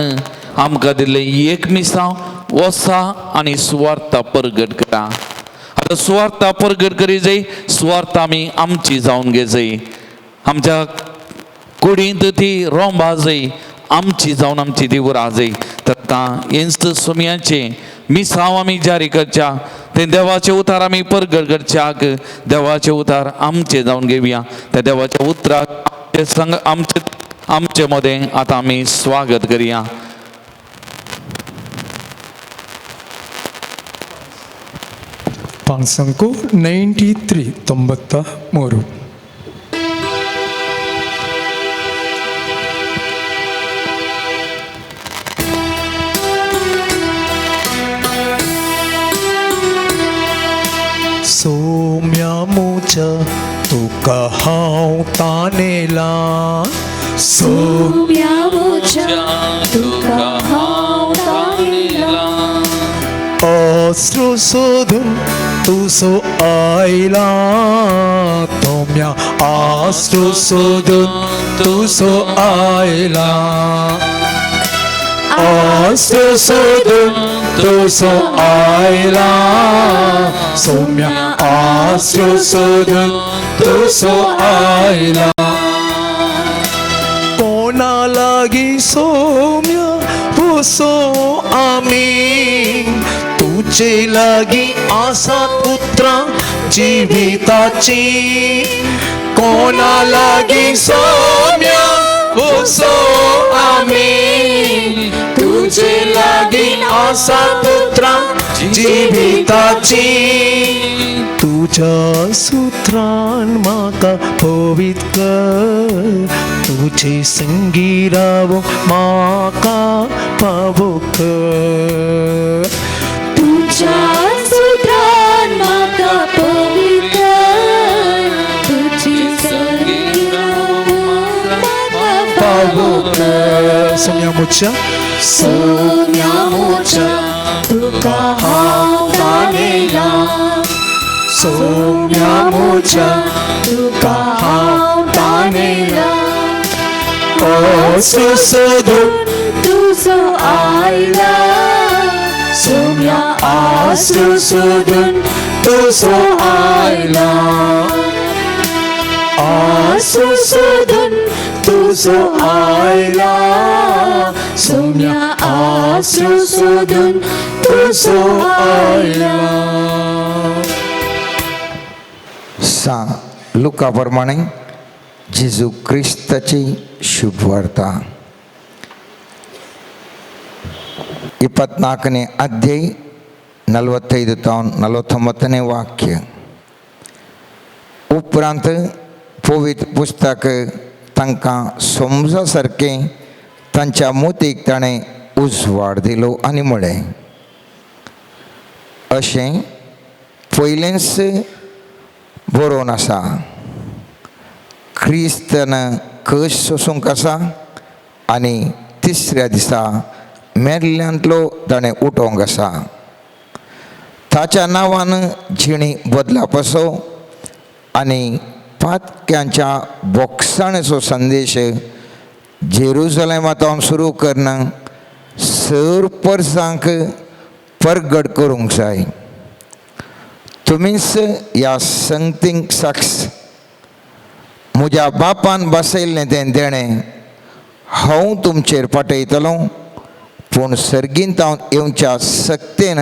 आमकां दिल्लें एक मिसांव वसा आनी सुवार्ता परगट करा. आतां सुवार्ता परगट करी जाय, सुवार्ता आमी आमची जावन घे जाय. आमच्या कुडींत ती रोंबा जाय, आमची जावन आमची ती उरा जाय. तर आतां हेंच सुमयाचें मिसांव आमी जारी करच्या, तें देवाचें उतार आमी परगट करच्याक देवाचें उतार आमचें जावन घेवया. त्या देवाच्या उतराक संग आमचे आमचे मदें आतां आमी स्वागत करया. पांचांको 93 93. सोम्या मुझ तुका हांव तानेला, सोम्या मुझ तुका हांव तानेला, अस्रू सोदून तुजो आयला, तोम्या आस्रू सोदून तुजो आयला, आस्रू सोदून तुजो आयला, सोम्या आस्रू सोदून तुजो आयला. कोणा लागी सोम्या वसो आमी, तुजे लागी आसा पुत्रा जिविताची, कोणा लागी सोम्या वसो आमी, तुजे लागी आसा पुत्रा जिविताची. तुज्या सुत्रान म्हाका पवित्र कर, तुजे संगी रावो म्हाका पावो कर. तुज्या सुत्रान म्हाका पवित्र, तुजी संगी रावो म्हाका पावो कर. सोम्या मुच्या, सोम्या मुझ तुका हांव तानेला, सोम्या मुच्या तुका हांव तानेला, आसू सोदून तुजो आयला, सोम्या आसू सोदून तुजो आयला, आसू सोदून तुजो आयला, सोम्या आसू सोदून तुजो आयला. सा लुका प्रमाणे जेजू क्रिस्ताची शुभवार्ता. 24ನೇ ಅಧ್ಯಾಯ 45 ತಾವನ್ 49ನೇ ವಾಕ್ಯ. उपरांत पवित्र पुस्तक तांकां समजा सारकें तांच्या मोतीक ताणें उजवाड दिलो आनी म्हळें, अशें पयलेंच बरोवन आसा, क्रिस्तान कश सोसूंक आसा आनी तिसऱ्या दिसा मेल्ल्यांतलो ताणें उठोवंक आसा. ताच्या नांवान जिणी बदलाप आसो आनी पातक्यांच्या बोगसाणेचो संदेश जेरुजलेमांत सुरू करना सर परसांक परगट करूंक जाय. तुमीच ह्या संगतींक साक्ष. म्हज्या बापान बसयल्लें तें देणें हांव तुमचेर पाठयतलो, पूण सर्गींत हांव येवच्या सक्तेन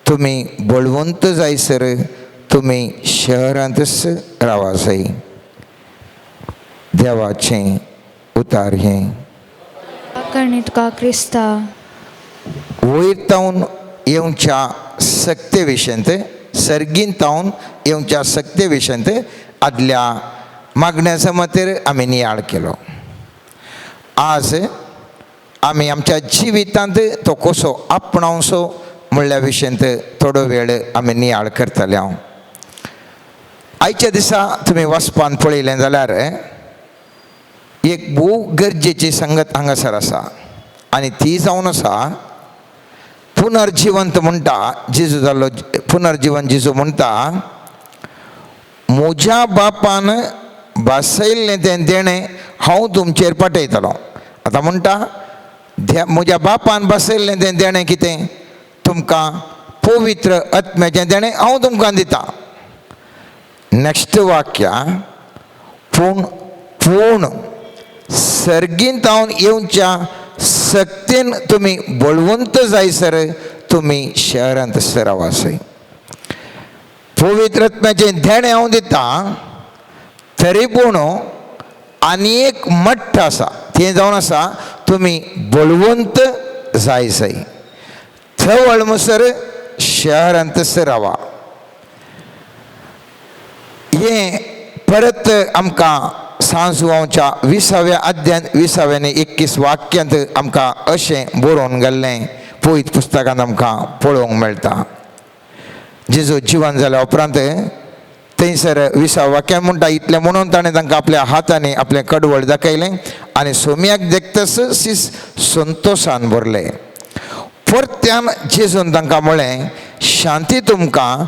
तुमी बळवंत जायसर तुमी शहरांतच रावा जाय. देवाचें उतार हें. करणी तुका क्रिस्ता. वयर तावन येवच्या सक्ते विशयंत, सर्गीन तावन येवच्या सक्ते विशयंत आदल्या मागण्याच्या मतेर आमी नियाळ केलो. आज आमी आमच्या जिवितांत तो कसो आपणावचो म्हणल्या विशयंत थोडो वेळ आमी नियाळ करतले. हांव आयच्या दिसा तुमी वचपान पळयलें जाल्यार एक भोव गरजेची संगत हांगासर आसा आनी ती जावन आसा पुनर्जिवंत म्हणटा जेजू जाल्लो पुनर्जिवन. जेजू म्हणटा, म्हज्या बापान बसयल्लें तें देणें हांव तुमचेर पाठयतलो. आतां म्हणटा म्हज्या बापान बसयल्लें तें देणें कितें? तुमकां पवित्र आत्म्याचें देणें हांव तुमकां दिता. नेक्स्ट वाक्य, पूण पूण सर्गींत हांव येवच्या सक्तीन तुमी बळवंत जायसर तुमी शहरांत सरावासय. पवित्र आत्म्याचें देणें हांव दिता तरी पूण आनी एक मट्ट आसा, तें जावन आसा तुमी बळवंत जायसय थवळ मसर शहरांत सरावा. हें परत आमकां सांजुवांच्या 20व्या अध्यायांत 20व्या आनी 21 वाक्यांत आमकां अशें बरोवन गेल्लें पवित्र पुस्तकांत आमकां पळोवंक मेळटा. जेजू जिवन जाल्या उपरांत थंयसर 20व्या वाक्यान म्हणटा, इतलें म्हणून ताणें तांकां आपल्या हातांनी आपलें कडवळ दाखयलें आनी सोम्याक देखतस सीस संतोशान भरलें. परत्यान जेजून तांकां म्हळें, शांती तुमकां,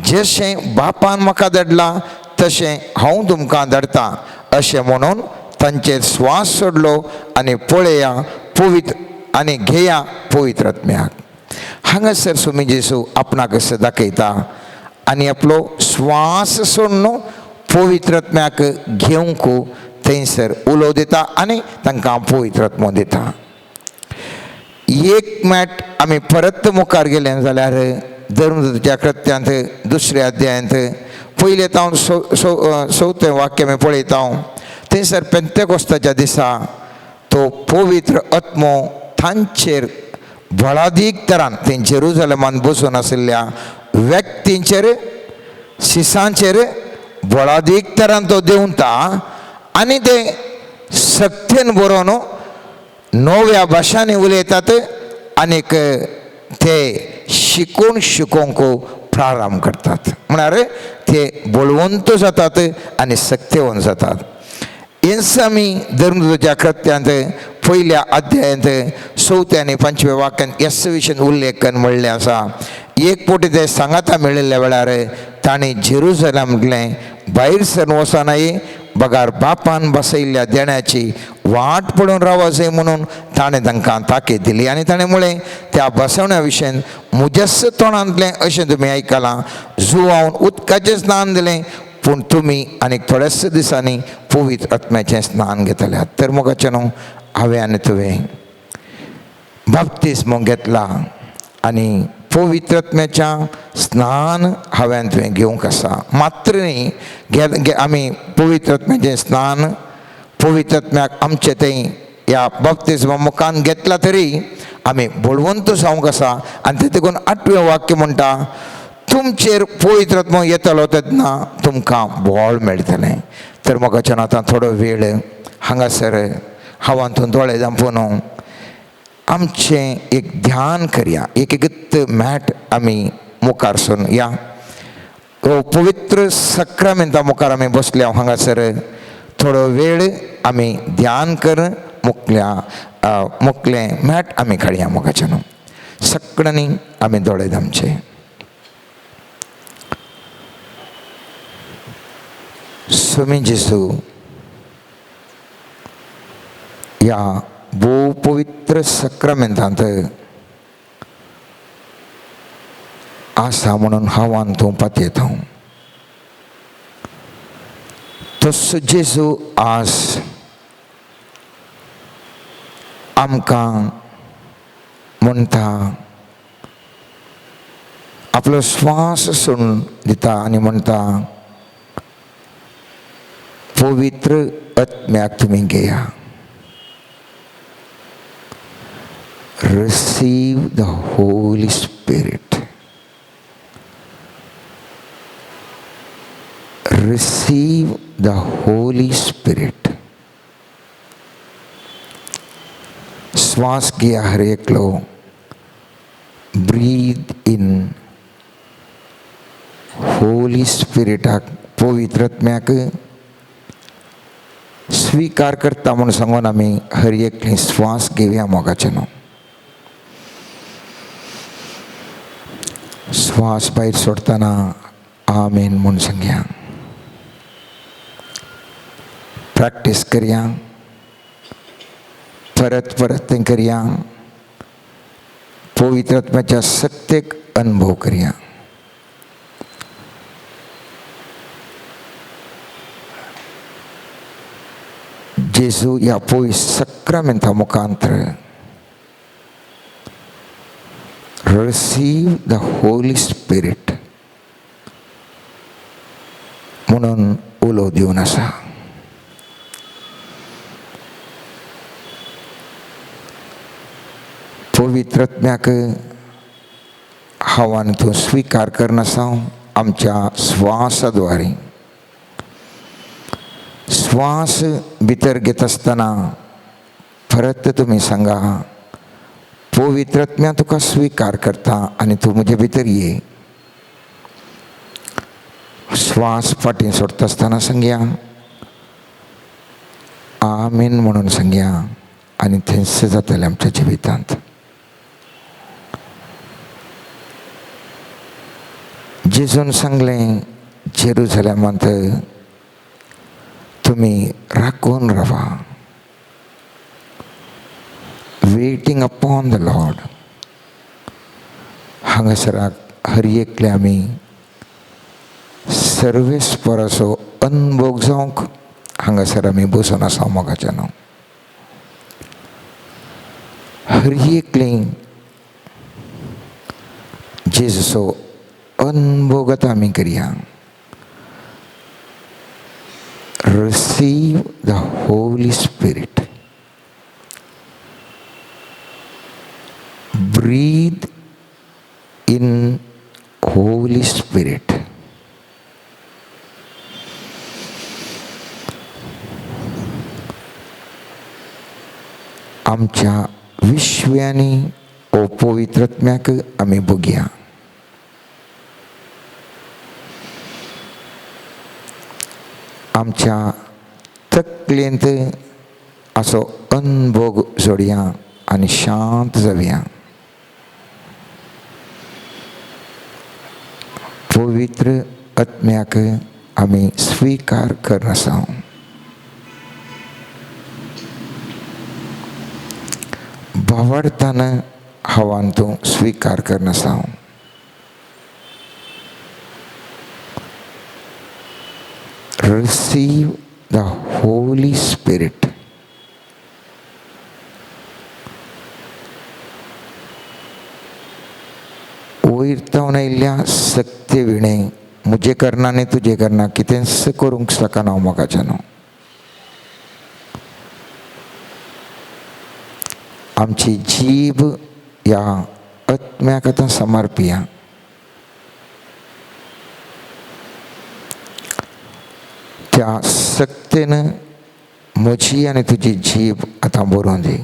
जशें बापान म्हाका धाडला तशें हांव तुमकां धाडटा. अशें म्हणून तांचेर स्वास सोडलो आनी पळया पवित्र आनी घेया पवित्र आत्म्याक. हांगासर स्वामी जेजू आपणाक अशें दाखयता आनी आपलो स्वास सोडून पवित्र आत्म्याक घेवंक थंयसर उलो दिता आनी तांकां पवित्र आत्मो दिता. एक मॅट आमी परत मुखार गेले जाल्यार धर्मदूताच्या कृत्यांत 2ऱ्या अध्यायांत पयलें तावन 4थें वाक्य आमी पळयता. थंयसर पेंतेकोस्ताच्या दिसा तो पवित्र आत्मो तांचेर बळादीक तरान थंय जेरुजलेमान बसून आशिल्ल्या व्यक्तींचेर शिसांचेर बळादीक तरान तो देंवता आनी ते सक्तेन बरोवन नव्या भाशांनी उलयतात आनीक ते शिकून शिकोवंक प्रारंभ करतात. म्हळ्यार ते बळवंत जातात आनी सक्तेवंत जातात. हेंच आमी धर्मदूताच्या कृत्यांत 1ल्या अध्यायांत 4थ्या आनी 5व्या वाक्यांत ह्याच विशयन उल्लेख म्हणलें आसा. एक फावटी ते सांगाता मेळिल्ल्या वेळार तांणी जेरुजलेमांतलें भायर सरून वचनाय बगार बापान बसयल्ल्या देण्याची वाट पडून रावचें म्हणून ताणें तांकां ताकीद दिली. आनी ताणें म्हळें, त्या बसवण्या विशयन म्हज्याच तोंडांतलें अशें तुमी आयकलां, जुवावन उदकाचें स्नान दिलें पूण तुमी आनीक थोड्याच दिसांनी पवित्र आत्म्याचें स्नान घेतले. तर मोगाचें न्हू हांवें आनी तुवें बाप्तिस्मो घेतला आनी पवित्र आत्म्याच्या स्नान हांवें तुवें घेवंक आसा. मात्र न्ही आमी पवित्र आत्म्याचें स्नान पवित्र आत्म्याक आमचें थंय ह्या बाप्तिस्मा मुखान घेतला तरी आमी बळवंत जावंक आसा. आनी ते देखून 8वें वाक्य म्हणटा, तुमचेर पवित्र आत्मो येतलो तेन्ना तुमकां बळ मेळटलें. तर म्हाका आतां थोडो वेळ हांगासर हांव दोळे धांपून आमचें एक ध्यान करया. एक एकच मॅट आमी मुखार सून या पवित्र सक्रामेंता मुखार आमी बसल्या हांगासर थोडो वेळ आमी ध्यान कर मुकल्या मुकलें मॅट आमी काडया. मोगाच्यान न्हू सगळ्यांनी आमी दोळे धांपचे. स्वामी जेजू ह्या भोव पवित्र सक्रामेंतांत आसा म्हणून हांव तूं पातयेता. तसो जेजू आज आमकां म्हणटा, आपलो श्वास सोडून दिता आनी म्हणटा, पवित्र आत्म्याक तुमी घेया. Receive the Holy Spirit. Receive the Holy Spirit. श्वास घ्या हर एकलो. Breathe in. होली स्पिरिटाक पवित्र आत्म्याक स्वीकार करता म्हूण सांगून आमी हर एकली श्वास घेवया मोगाचें न्हू. श्वास भायर सोडटना आमेन म्हूण सांगया. प्रॅक्टीस करया, परत परत तें करया, पवित्र आत्म्याच्या सत्तेक अनुभव करया. जेजू ह्या पवित्र सक्रामेंता मुखांतर रिसीव the Holi spirit म्हणून उलो दिवन आसा. पवित्र आत्म्याक हांव आनी तूं स्विकार करनासा आमच्या श्वासाद्वारे. श्वास भितर घेत आसतना परत तुमी सांगा, पवित्र आत्म्या तुका स्विकार करता आनी तूं म्हजे भितर ये. श्वास फाटीं सोडटा आसतना सांगया आमीन म्हणून सांगया आनी थंयच जातलें आमच्या जिवितांत. जेजून सांगलें जेरुजलेमांत तुमी राखून रावा, वेटींग अपॉन the Lord. हांगासराक हर एकले आमी सर्वेस्पराचो अनभोग जावंक हांगासर आमी बसून आसा मोगाच्यान. हर एकले जेजूचो अनभोग आतां आमी करया. Receive the Holy Spirit. Breathe in Holy Spirit. आमच्या विश्व्यांनी ओ पवित्र आत्म्याक आमी बघया. आमच्या तकलेंत असो अनभोग जोडया आनी शांत जावया. पवित्र आत्म्याक आमी स्विकार करनासा. भावार्थान हवान तूं स्विकार करनासा. Receive the Holy Spirit. वयर तावन आयिल्ल्या सक्ते विणें म्हजें करना आनी तुजें करना कितेंच करूंक शकना मोगाच्यान. आमची जीब ह्या आत्म्याक आतां समर्पिया. त्या सक्तेन म्हजी आनी तुजी जीब आतां बरोवन दी.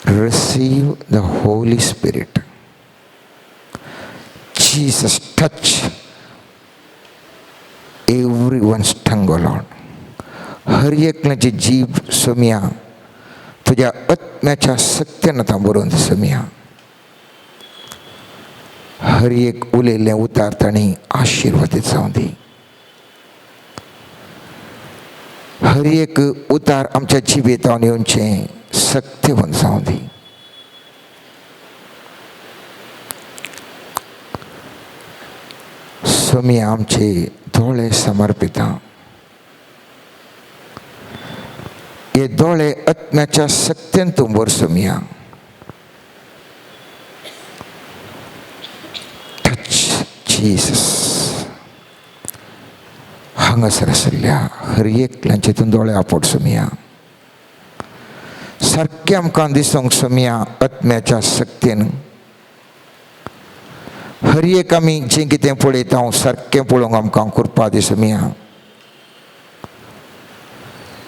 Receive the Holy Spirit. Jesus, touch everyone's tongue, O Lord. हर एकल्याची जीब सोमया तुज्या आत्म्याच्या सक्तेन आतां बरोवन दी सोमया. हर एक उलयल्लें उतार तांणी आशिर्वादीत जावं दी. हर एक उतार आमच्या जिबेतावन येवचें सक्तेवन जावं दी. स्वामी आमचे दोळे समर्पिता. हे दोळे आत्म्याच्या सक्तेन तूं भर सोमया. Touch Jesus. हांगासर आशिल्ल्या हर एकल्याचे तूं दोळे आपोट सोमया. सारकें आमकां दिसूंक सोमया आत्म्याच्या सक्तेन. हर एक आमी जें कितें पळयता सारकें पळोवंक आमकां कृपा दी सोमया.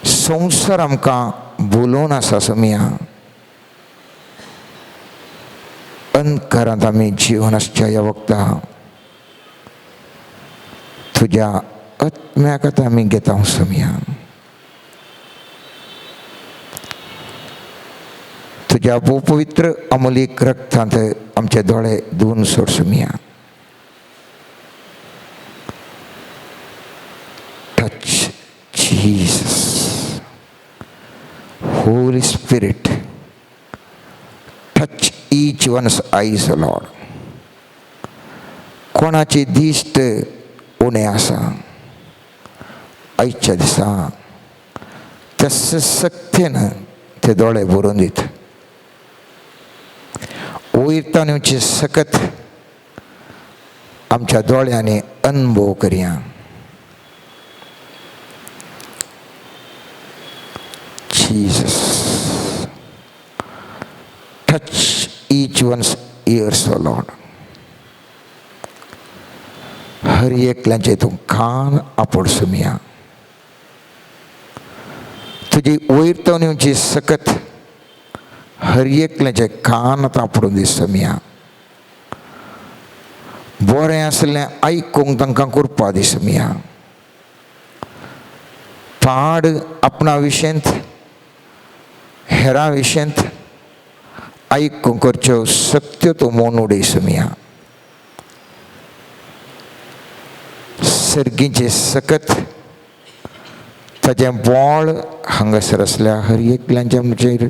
संवसार आमकां बोलोवन आसा सोमया. अंधकारांत आमी जिवन आसच्या ह्या वखदा तुज्या आत्म्याक आतां आमी घेता सोमया. तुज्या पवित्र अमोलीक रक्तांत आमचे दोळे धुवन सोड Somaiya. Touch Jesus. Holy Spirit, touch each one's eyes, Lord. कोणाची दिश्ट उणें आसा आयच्या दिसा त्या सक्तेन ते दोळे भरून दित. वयरतान येवची सकत आमच्या दोळ्यांनी अनुभव करया. Jesus, touch each one's ears, O Lord. हर एकल्याचे तूं कान आपोडसुया. तुजी वयर येवची सकत हर एकल्याचे कान आतां आपडून दिसमिया. बरें आसलें आयकूंक तांकां करपा दिसमिया. पाड आपणा विशेंत हेरां विशेंत आयकूंक करच्यो सक्त्यो तूं मोन उडयसमिया. सर्गीचें सकत ताचें बोळ हांगासर आसल्या हर एकल्याच्या म्हजेर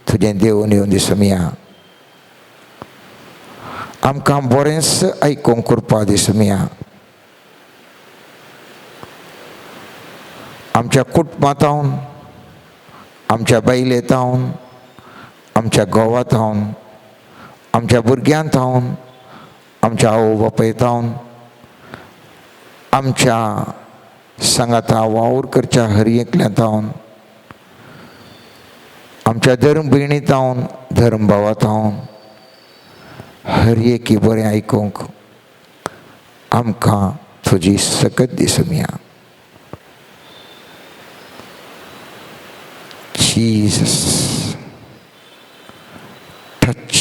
तुजें देवून येवन दिसमिया. आमकां बरेंच आयकूंक करपा दिसमिया. आमच्या कुटुंबांत, आमच्या बायलेंत, आमच्या घोवांत, आमच्या भुरग्यांत, आमच्या आवय बापायत, आमच्या सांगाता वावर करच्या हर एकल्यांत, आमच्या धर्म भयणीत, धर्म भावांत हर एकी बरें आयकूंक आमकां तुजी सकत दिसमिया. Jesus, touch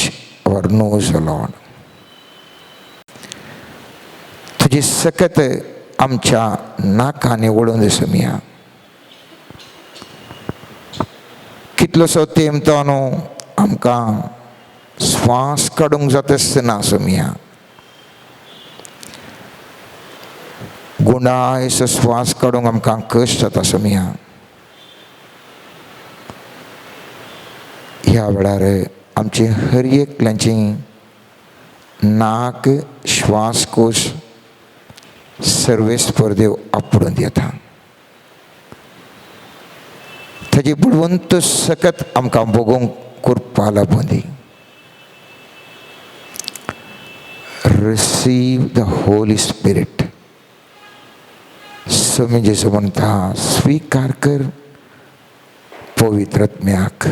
our nose, Lord. तुजी सकत आमच्या नाकांनी वळून दिसमिया. कितलोसो तेंप तो न्हू आमकां श्वास काडूंक जाता आसतना सोमिया. गुणायसो श्वास काडूंक आमकां कश्ट जाता सोमिया. ह्या वेळार आमची हर एकल्याची नाक श्वासकोश सर्वेस्पर देव आपडून येता. ताजी बुडवंत सकत आमकां भोगोवंक करपा लागून दी. Receive the Holy Spirit. स्वामी जेजू म्हणटा स्वीकार कर पवित्र आत्म्याक.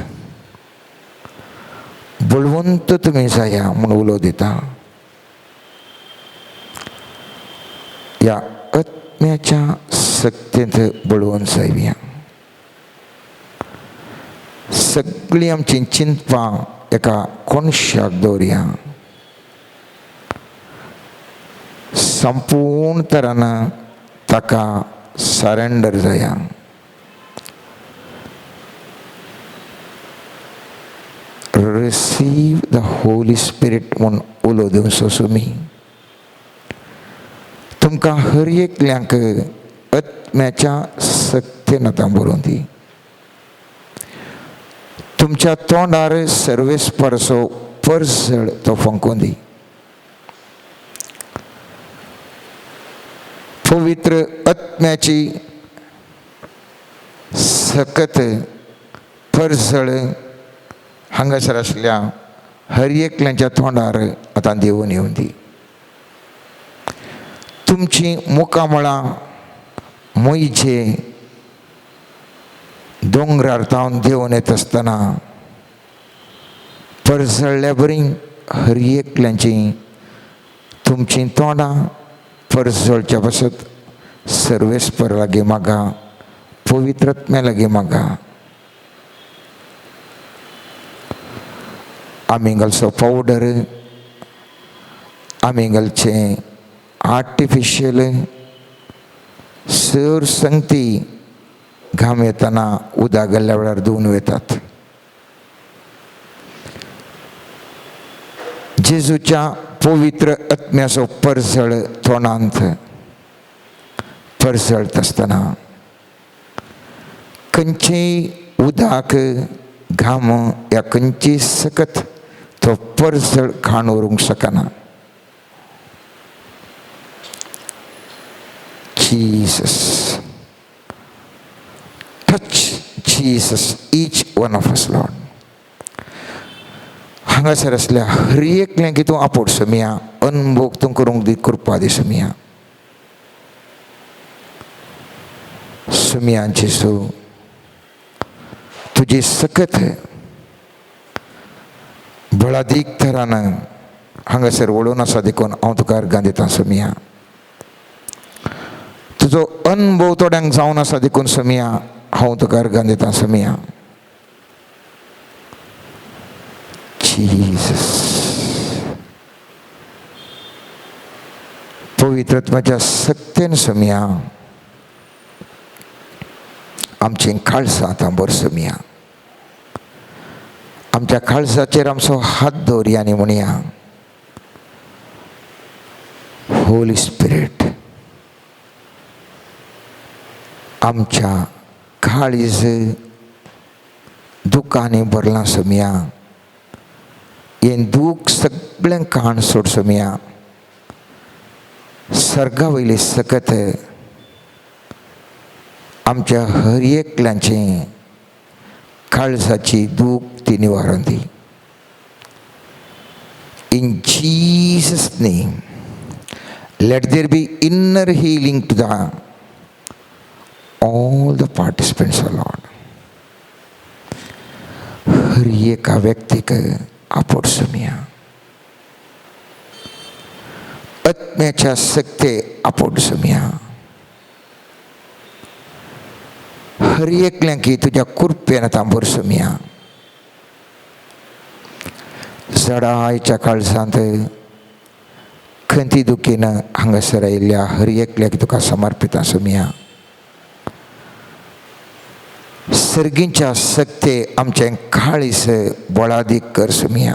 बळवंत तुमी जाया म्हूण उलो दिता. ह्या आत्म्याच्या सक्तेंत बळवंत जावया. सगळीं आमचीं चिंतपां एका कोनशाक दवरया. संपूर्ण तरान ताका सरेंडर जाया. Receive the Holy Spirit म्हूण उलो दिवचो सुमी. तुमकां हर एकल्यांक आत्म्याच्या सक्तेन आतां बरोवन दी. तुमच्या तोंडार सर्वेस्परचो परजळ तो फंकून दी. पवित्र आत्म्याची सकत परजळ हांगासर आसल्या हर एकल्याच्या तोंडार आतां देवून येवन दी. तुमची मुखामळां म्हजे दोंगरार तावन देवून येत आसतना परजळ्ळ्या बरी हर एकल्याची तुमचीं तोंडां परजळच्या पासत सर्वेस्पर लागीं मागा, पवित्र आत्म्या लागीं मागा. आमी घालचो पावडर, आमी घालचें आर्टिफिशियल सर संगती घाम येताना उदक घाल्ल्या वेळार धुवन वतात. जेजूच्या पवित्र आत्म्याचो परजळ तोंडांत परजळत आसतना खंयचेय उदक घाम या खंयची सकत तो परजळ घाण व्हरूंक शकना. Jesus, touch Jesus each one of us Lord. हांगासर आसल्या हर एकल्याक की तूं आपोड समिया, अनभोग तूं करूंक दी, कृपा दी समिया. समिया जेसू तुजी सकत बळादीक थरान हांगासर वळून आसा देखून हांव तुका अर्गां दिता समिया. तुजो अनुभव थोड्यांक जावन आसा देखून समिया हांव तुका अर्गां दिता समिया. जीसस, पवित्रत्वाच्या सक्तेन समिया आमचें काळसां आतां बर समिया. आमच्या काळसाचेर आमचो हात दवरया आनी म्हणया, होली स्पिरीट आमच्या काळीज दुखांनी भरलां समिया. हें दूख सगळें काण सोड समिया. सर्गा वयली सकत आमच्या हर एकल्याचें काळजाची दूख ती निवारण दी. In Jesus name let there be inner healing to the all the participants, O Lord. हर एका व्यक्तीक आपोड समिया, आत्म्याच्या सक्ते आपोड समिया. हर एकल्याक तुज्या कृपेन आतां भर समिया. जडायच्या काळजांत खंती दुखीन हांगासर आयिल्ल्या हर एकल्याक तुका समर्पिता समिया. सर्गींच्या सक्ते आमचें काळीस बळादीक कर समिया.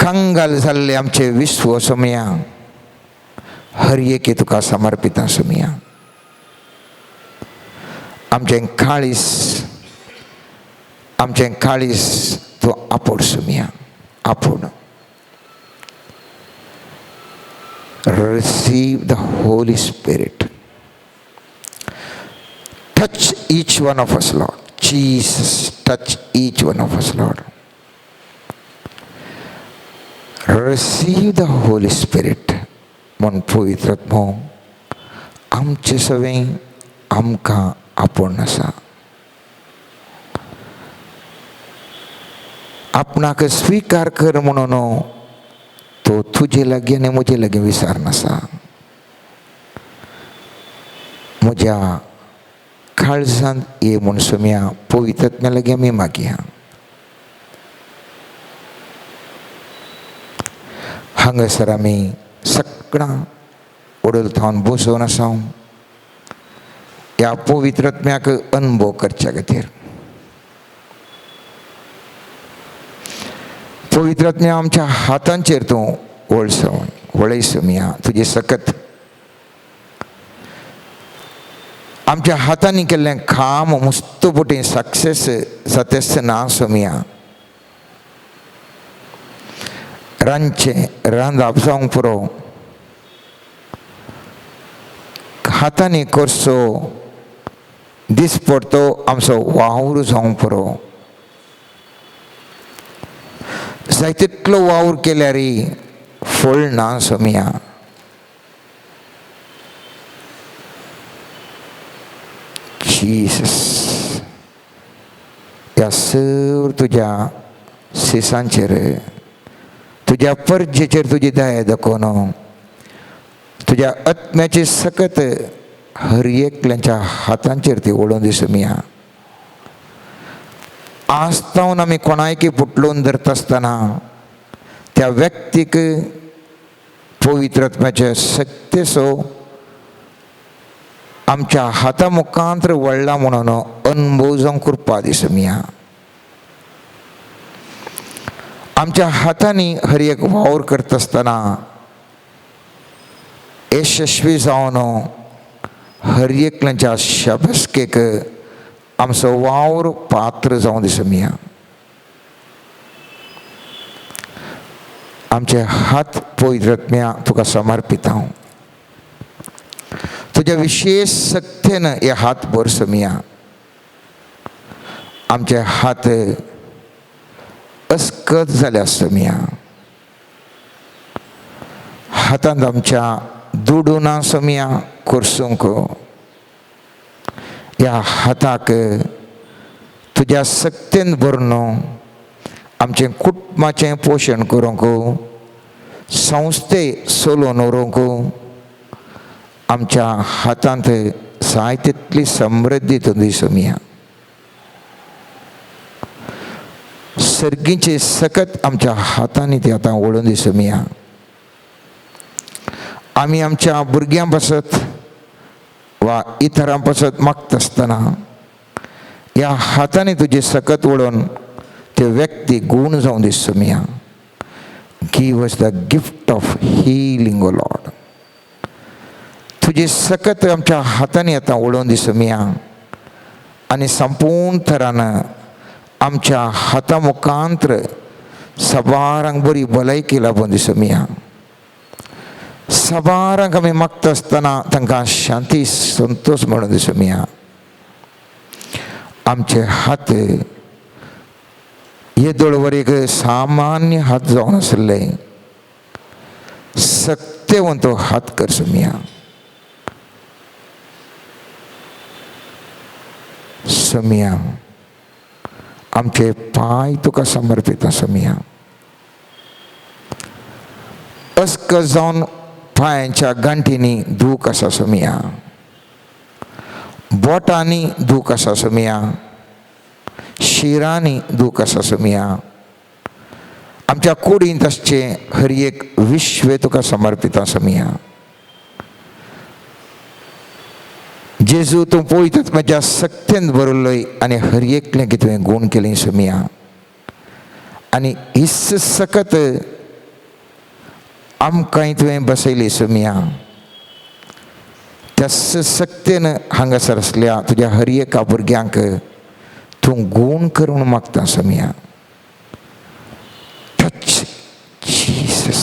कंगाल जाल्ले आमचे विश्व समिया हर एके तुका समर्पिता समिया. आमचें काळीस, आमचें काळीस तूं आपोड समिया, आपोड. Receive the Holy Spirit. Touch each one of us, Lord. Jesus, touch each one of us, Lord. Receive the Holy Spirit. म्हूण पवित्र आत्मो आमचे सवें आमकां आपोवन आसा. आपणाक स्विकार कर म्हणून तो तुजे लागीं आनी म्हजे लागीं विचार नासा. म्हज्या काळजांत ये म्हूण सोम्या पवित्र आत्म्या लागीं आमी मागया. हांगासर आमी सगळां ओडल थावन बसोवन आसा ह्या पवित्र आत्म्याक अनुभव करच्या खातीर. पवित्र आत्म्या आमच्या हातांचेर तूं वळसवन वळय सोम्या. तुजी सकत आमच्या हातांनी केल्लें काम मुस्त बोटी सक्सेस जातेच ना सोम्या. रांदचें रांदप जावंक पुरो, हातांनी करचो दिसपडतो आमचो वावर जावंक पुरो. जाय तितलो वावर केल्यार फळ ना सोम्या. जीसस, ह्या सर तुज्या सिसांचेर तुज्या परजेचेर तुजी दया दाखोवन तुज्या आत्म्याची सकत हर एकल्याच्या हातांचेर ती ओडून दी सोम्या. आस्तावन आमी कोणायकी पुटलोवन धरता आसतना त्या व्यक्तीक पवित्र आत्म्याचे सक्तेचो आमच्या हाता मुखांत वळला म्हणून अनुभव जावंक कृपा दी सोम्या. आमच्या हातांनी हर एक वावर करता आसतना यशस्वी जावन हर एकल्याच्या शाबासकेक आमचो वावर पात्र जावं दी सोमिया. आमचे हात पवित्र आत्म्या तुका समर्पित हांव. तुज्या विशेष शक्तेन हे हात भर सोमिया. आमचे हात अस्कत जाल्या सोमिया. हातांत आमच्या दुडू ना सोमिया कोर्सूंक. ह्या हाताक तुज्या शक्तेन भरून आमचें कुटुंबाचें पोशण करूंक, संस्थे चलोवन व्हरूंक आमच्या हातांत जाय तितली समृद्धी तूं दी सोमिया. सर्गीचें सकत आमच्या हातांनी ती आतां ओडून दी सोमिया. आमी आमच्या भुरग्यां पासत वा इतरां पासत मागता आसतना ह्या हातांनी तुजें सकत ओडून ते व्यक्ती गूण जावन दी सोमिया. Give us the gift of healing o Lord. तुजी सकत आमच्या हातांनी आतां ओडून दी सोमिया आनी संपूर्ण थरान आमच्या हाता मुखांत्र सबारांक बरी भलायकी लाबून दी सोमिया. सबारांक आमी मागता आसतना तांकां शांती संतोश म्हणून दी सोमिया. आमचे हात येदोळवर एक सामान्य हात जावन आसले, सक्तेवंत हात कर सोमिया. सोमिया आमचे पांय तुका समर्पित सोमिया. अस्कत जावन पांयांच्या गांठींनी दूख आसा सोमिया, बोटांनी दूख आसा सोमिया, शिरांनी दूख आसा सोमिया. आमच्या कुडींत आसचें हर एक विश्व तुका समर्पित सोमिया. जेजू तूं पळयतात म्हज्या सक्तेन भरिल्लोय आनी हर एकलें की तुवें गूण केलें सोमिया. आनी हीच सकत आमकांय तुवें बसयली सोमिया. त्या सक्तेन हांगासर आसल्या तुज्या हर एका भुरग्यांक तूं गूण करून मागता सोमिया. Touch Jesus,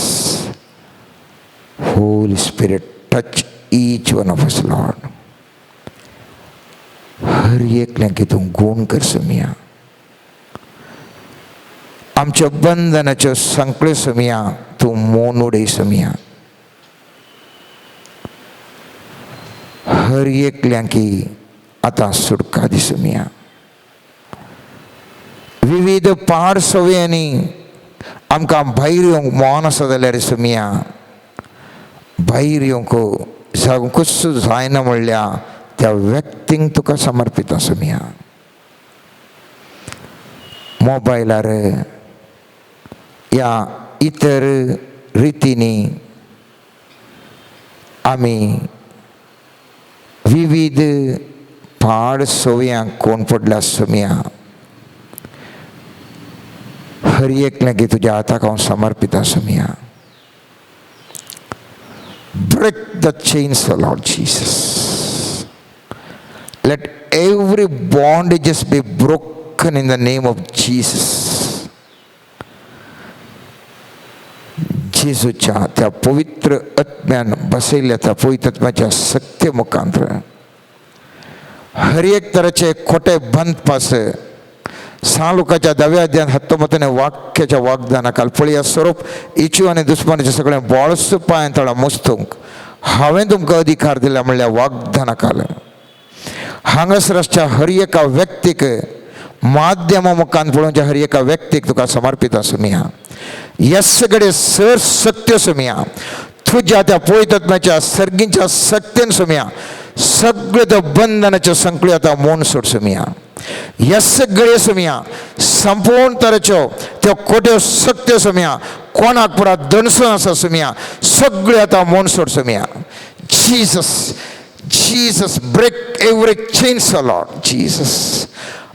Holy Spirit, touch each one of us Lord. हर एकल्यांक तूं गूण कर सोमिया. आमच्या बंधनाच्यो संकळ्यो सोमिया तूं मोन उडय सोमिया. हर एकल्यांकी आतां सुटका दी सोमिया. विविध पाड सवयांनी आमकां भायर येवंक मोन आसा जाल्यार सोमिया, भायर येवंक जावंकूच जायना म्हणल्या त्या व्यक्तींक तुका समर्पित सोमिया. मोबायलार या इतर रितींनी आमी विविध पाड सवयांक कोण पडल्या सोमिया. हर एकल्याक तुज्या हाताक हांव समर्पित सोमिया. Break the chains, O Lord Jesus. Let every bondages be broken in the name of Jesus. जेजूच्या त्या पवित्र आत्म्यान बसयल्ल्या त्या पवित्र आत्म्याच्या सक्ते मुखांत्र हर एक तरेचे खोटे बंद पास सालुकाच्या दव्या अध्यान हत्तोमतने वाक्याच्या वाग्दाना काल पळया स्वरूप इचू आनी दुस्मानाचे सगळे बोळस पांय तळा मुस्तूंक हांवें तुमकां अधिकार दिला म्हणल्यार वाग्दाना काल हांगासर आसच्या हर एका व्यक्तीक माध्यमा मुखान पळोवच्या हर एका व्यक्तीक तुका समर्पित आसुया. यस कडेन सर सत्य सोमिया. तुज्या त्या पवित्र सर्गींच्या सक्तेन सोमिया सगळे त्या बंधनाच्यो संकळ्यो आतां मोन सोड सोमिया. ह्या सगळे सोमिया संपूर्ण तरेच्यो त्यो खोट्यो सक्त्यो सोमिया कोणाक पुरा दणसून आसा सोमिया सगळे आतां मोन सोड सोमिया. Jesus, Jesus, break every chains Lord Jesus.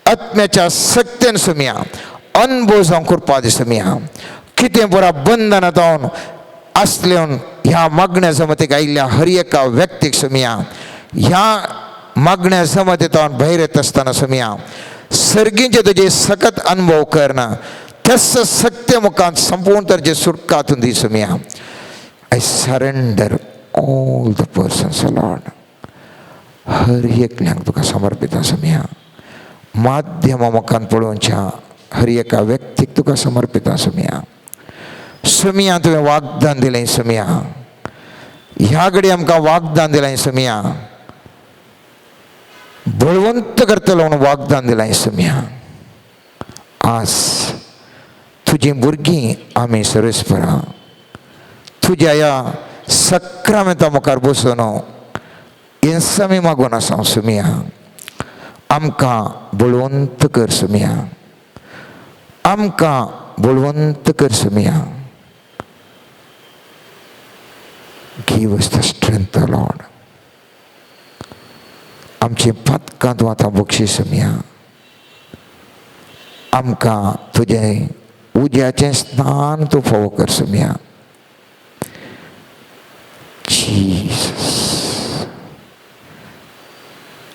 आत्म्याच्या सक्तेन सोमिया अनुभव जावंक कृपा दी सोमिया. कितें पुरा बंधनां जावन आसल्यान ह्या मागण्या जमतीक आयिल्ल्या हर एका व्यक्तीक सोमिया ह्या मागण्या समतेतावन भायर येत आसतना सोमया सर्गींचे तुजे सकत अनुभव करना त्याच सत्य मुखांत संपूर्ण तरेचे सुटका तूं दी Somaiya. I surrender all the persons Lord. हर एकल्यांक तुका समर्पिता सोमया. माध्यमा मुखान पळोवच्या हर एका व्यक्तीक तुका समर्पिता सोमया. सोमया तुवें वागदान दिलें सोमया, ह्या घडी आमकां वागदान दिलें सोमया, बळवंत करतलो म्हणून वागदान दिलें सोमया. आज तुजीं भुरगीं आमी सर्वेस्परा तुज्या ह्या सक्रामेंता मुखार बसून हेंच आमी मागून आसा सोमया. आमकां बळवंत कर सोमया, आमकां बळवंत कर Somaiya. Give us the strength, O Lord. आमची पातकां तूं आतां बक्षीस सोमया. आमकां तुजें उज्याचें स्नान तूं फावो कर सोमया. Jesus,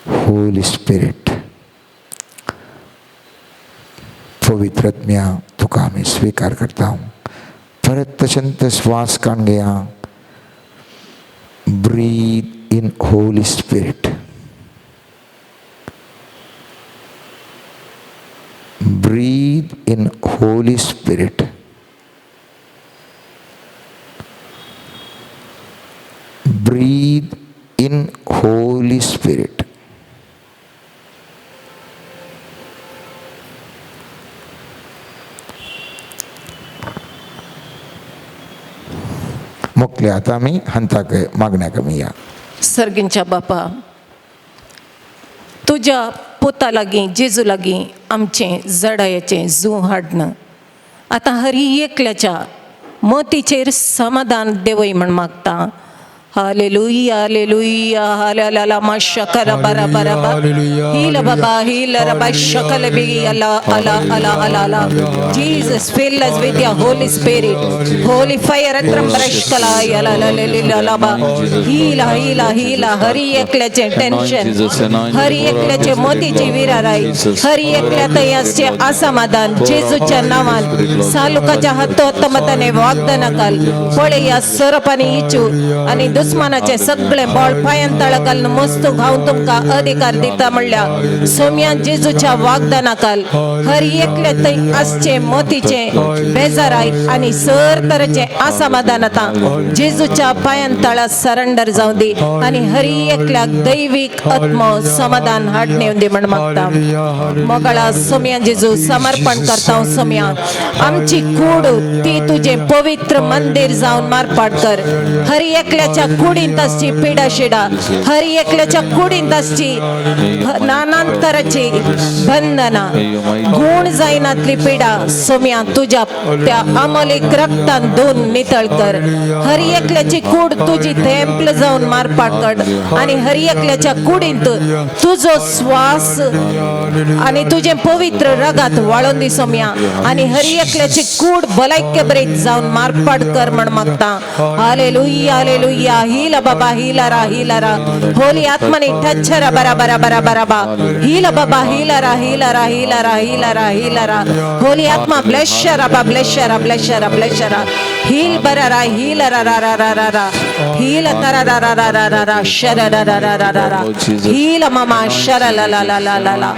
Holy Spirit, पवित्र आत्म्या तुका आमी स्विकार करता. परत तशेंच श्वास काडून घेया. Breathe in Holy Spirit. Breathe in Holy Spirit. Breathe in Holy Spirit. मुकले आतां आमी हंताक मागण्या कमी या. सर्गींच्या बापा, तुज्या पुता लागीं जेजू लागीं आमचें जडायेचें जूं हाडन आतां हरी एकल्याच्या मतीचेर समाधान देवय म्हण मागता. हालेलुया हालेलुया हालेला मा शकल बरा बरा बा हील बाबा हील रबा शकल बी अला अला अला अला अला. Jesus fill us with your Holy Spirit, holy fire अत्रम ब्रश कला अला ला ला ला ला बा हीला हीला हीला. हरी एकल्याचें टेन्शन, हरी एकल्याचे मोतीची विराराय, हरी एकल्या तयासचे असमाधान जेजूच्या नावान सालुकाच्या हातोत्तमताने वागदानाकाल पळया सोरोपानी इचू आणि दुस्मानाचे सगळे बळ पायान तळा घालून मस्त घावन तुमकां अधिकार दिता म्हणल्या सोम्या जेजूच्या वागदानाकाल हर एकले थंय आसचे मोतीचे बेजाराय आनी सर तरेचे असमाधान आतां जेजूच्या पायान तळा सरेंडर जावं दी आनी हर एकल्याक दैवीक आत्मो समाधान हाडणे दी म्हण मागता. मोगळा सोम्या जेजू समर्पण करता. सोम्या आमची कूड ती तुजें पवित्र मंदिर जावन मारपाट कर. हर एकल्याच्या कुडींत आसची पिडा शिडा, हर एकल्याच्या कुडींत आसची नानान तराची बंधना, गुण जायनातली पिडा सोम्या तुज्या त्या अमोलीक रक्तान धुवन नितळ कर. हर एकल्याची कूड तुजी थेंपल जावन मारपाट कर आनी हर एकल्याच्या कुडींत तुजो श्वास आनी तुजें पवित्र रगात वाळोवन दी सोम्या आनी हर एकल्याची कूड भलायके बरीत जावन मारपाट कर म्हण मागता. हालेलुया हालेलुया हीला बाबा हीला रा हीला रा होली आत्मने टच रा बरा बरा बरा बरा बा हीला बाबा हीला रा हीला रा हीला रा हीला रा हीला रा होली आत्मा ब्लेस रा बा ब्लेस रा ब्लेस रा ब्लेस रा हील बरा रा हील रा रा रा रा रा रा हील तरा रा रा रा रा रा रा शरा रा रा रा रा रा रा हील मामा शरा ला ला ला ला ला ला.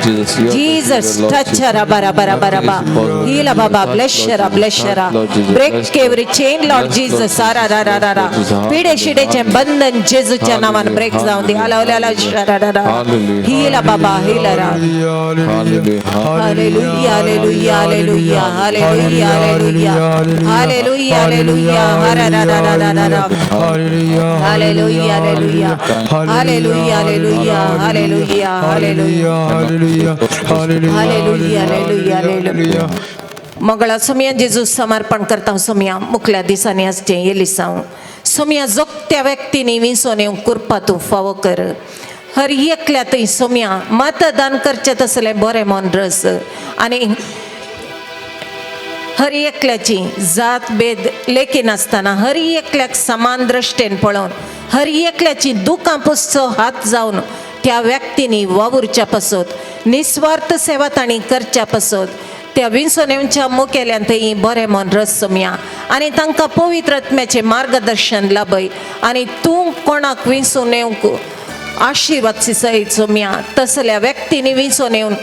जीसस टच रा बरा बरा बरा बा हील बाबा ब्लेस रा ब्लेस रा break every chain Lord Jesus रा रा रा रा रा पिडे शिडेचे बंधन जेजूच्या नावान ब्रेक जावं दी. अला अला शरा रा रा हील बाबा हील रा. Hallelujah hallelujah hallelujah hallelujah hallelujah hallelujah hallelujah हरा रा रा रा रा रा hallelujah hallelujah hallelujah hallelujah hallelujah hallelujah hallelujah hallelujah hallelujah. Mangala Somaiya जेजू समर्पण करता. सोमया मुखल्या दिसांनी आसचें येलिसांव सोमया जोगत्या व्यक्तींनी विसोन येवंक कुरपा तूं फावो कर. हर एकल्या थंय सोमया मतदान करचें तसलें बरें मन रस आनी हर एकल्याची जात भेद लेखिनासतना हर एकल्याक समान दृश्टेन पळोवन हर एकल्याची दुकां पुसचो हात जावन त्या व्यक्तींनी वावुरच्या पासत निस्वार्थ सेवा तांणी करच्या पासत त्या विंचून येवच्या मुखेल्यान थंय बरें मन रस सोमया आनी तांकां पवित्र आत्म्याचें मार्गदर्शन लाभय आनी तूं कोणाक विंचून येवंक आशिर्वाद सिसय सोमया तसल्या व्यक्तींनी विंचून येवन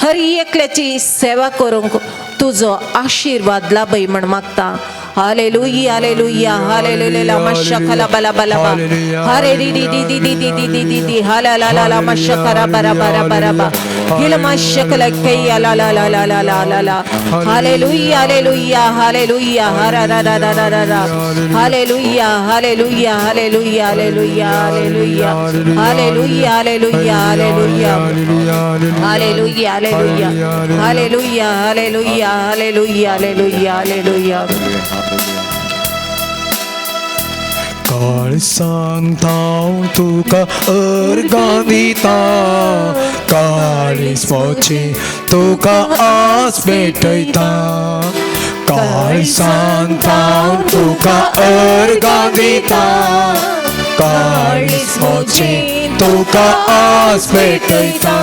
हर एकल्याची सेवा करूंक तुजो आशिर्वाद लाभय म्हण मागता. हालेलुया हालेलुया हालेलुया मशखला बला बला बा हरे री री दी दी दी दी दी दी दी दी हाला ला ला ला मशखरा बरा बरा बरा बा हिल मशखला कया ला ला ला ला ला ला ला ला. हालेलुया हालेलुया हालेलुया हरा रा रा रा रा रा रा. Hallelujah hallelujah hallelujah hallelujah hallelujah hallelujah hallelujah hallelujah hallelujah hallelujah hallelujah hallelujah hallelujah hallelujah hallelujah. काळ सांगता तुका अर्गां दिता, काळीज मोची तुका आस भेटयता. काळ सांगता तुका अर्गां दिता, काळीज मोची तुका आस भेटयता.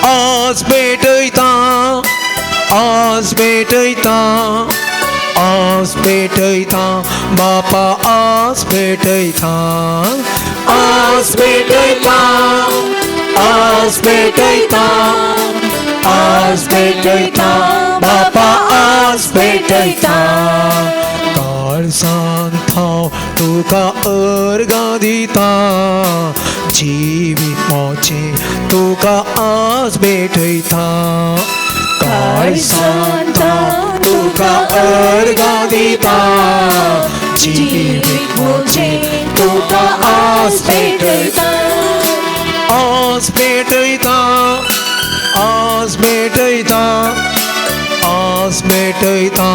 आस भेटयता, आस भेटयता, आस भेटयता बापा आस भेटयता. आस भेटयता, आस भेटयता, आस भेटयता बापा आस भेटयता. काळजांत हांव तुका अर्गां दिता, जिवीत मोचें तुका आस भेटयता. काळजांत हांव तुका अर्गां दिता, जिवीत मोचें तुका आस भेटयता. आस भेटयता, आस भेटयता, आस भेटयता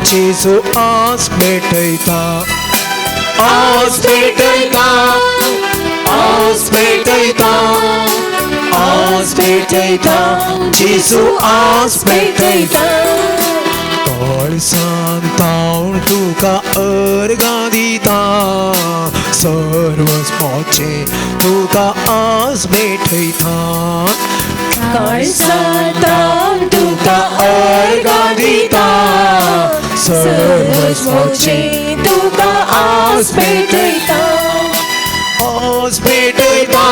जेजू आस भेटयता. आस भेटयता, आस भेटयता, आस भेटयता जेजू आस भेटयता. काळजांत हांव तुका अर्गां दिता, सर्वस्व मोचें तुका आस भेटयता. काळजांत हांव तुका अर्गां दिता, सर्वस्व मोचें तुका आस भेटयता. आस भेटयता,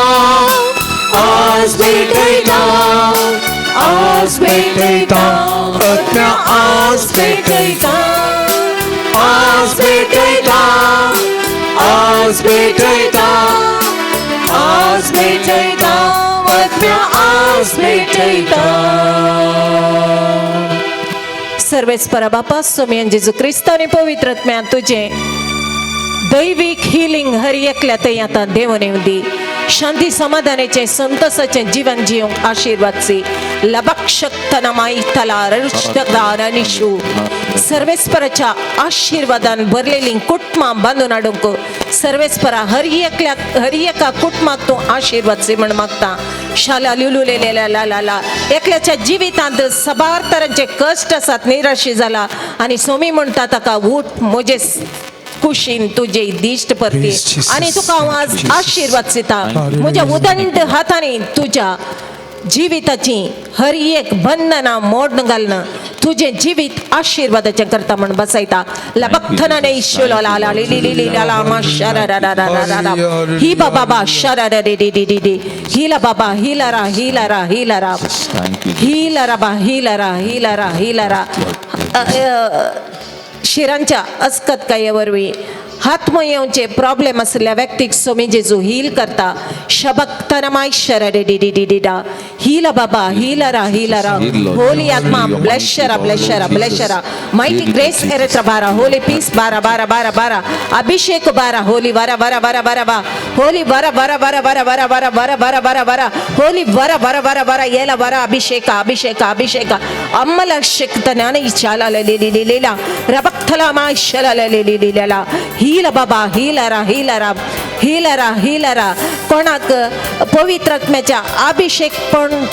आस भेटयता, आस भेटयता आत्म्या आस भेटयता. आस भेटयता, आस भेटयता, आस भेटयता आत्म्या आस भेटयता. सर्वेस्परा बापा सोमयान जेजू क्रिस्त आनी पवित्र आत्म्यान तुजें दैवीक हिलींग हर एकल्या थंय आतां देवून येवं दी. शांती समाधानाचें संतोषाचें जीवन जिवंक आशिर्वाद सी. लबक्षक्तनमायतला सर्वेस्पराच्या आशिर्वादान भरलेली कुटुंबां बांदून हाडूंक सर्वेस्परा हर एकल्या हर एका कुटुंबाक तूं आशिर्वाद सी म्हण मागता. शाला लुलुलेल्या ला ला ला एकल्याच्या जिवितांत सबार तरांचे कश्ट आसात, निराशी जाला आनी सोमी म्हणटा ताका उठ म्हजे कुशीन तुजे दिश्ट परती आनी तुका हांव आज आशिर्वाद दिता. म्हज्या उदंड हातांनी तुज्या जिविताची हर एक बंधनां मोडून घालना तुजें जिवीत आशिर्वादाचें करता म्हण बसयता. लबक्थनाने ला ला ली ली ली ला मा शरा रा रा रा रा रा ही बाबा बा शरा रा रे रे रे रे रे हिला बाबा हिला रा हिला रा हिला रा हिला रा बा हिला रा हिला रा हिला रा. शिरांच्या अस्कत काये वरवीं हातमय येवचे प्रॉब्लेम आशिल्ल्या व्यक्तीक सोमी जेजू हील करता. शबक्तनमाय शरा रे डी डी डी डी डा हिला बाबा हिला रा हिला रा. होली आत्मा ब्लेस शरा ब्लेस शरा ब्लेस शरा. मायटी ग्रेस एरेत्र बारा होली पीस बारा बारा बारा बारा अभिषेक बारा होली वारा वारा वारा वारा वा होली वारा वारा वारा वारा वारा वारा वारा वारा वारा वारा होली वारा वारा वारा वारा येला वारा अभिषेक अभिषेक अभिषेक अम्मला शक्तनाने चाला ले ले ले ला रबक्थला माय शला ले ले ले ला हिला बाबा हिला रा हिला रा हिला रा हिला रा. कोणाक पवित्र आत्म्याच्या अभिषेक पण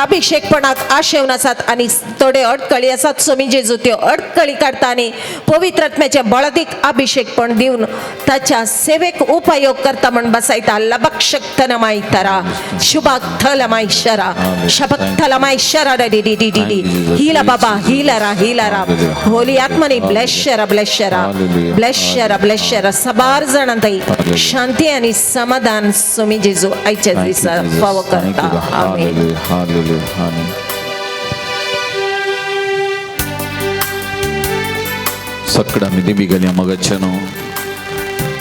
अभिषेकपणाक आशेवन आसात आनी थोडे अडकळी आसात. स्वामी जेजू त्यो अडकळी काडटा आनी पवित्र आत्म्याचें बळादीक अभिषेकपण दिवन ताच्या सेवेक उपयोग करता म्हण बसायता. लबक्षक्तन मायतरा शुभाक थल मायशरा शबक थल मायशरा डी डी डी डी हिला बाबा हिलरा हिलरा होली आत्मनी ब्लेशरा ब्लेशरा ब्लेशरा ब्लेशरा सबार जाणां ताई शांती आनी समाधान स्वामी जेजू आयच्या दिसा फावो करता. आमेन. सगळं आमी दिमी गेल्या मगाच्यानो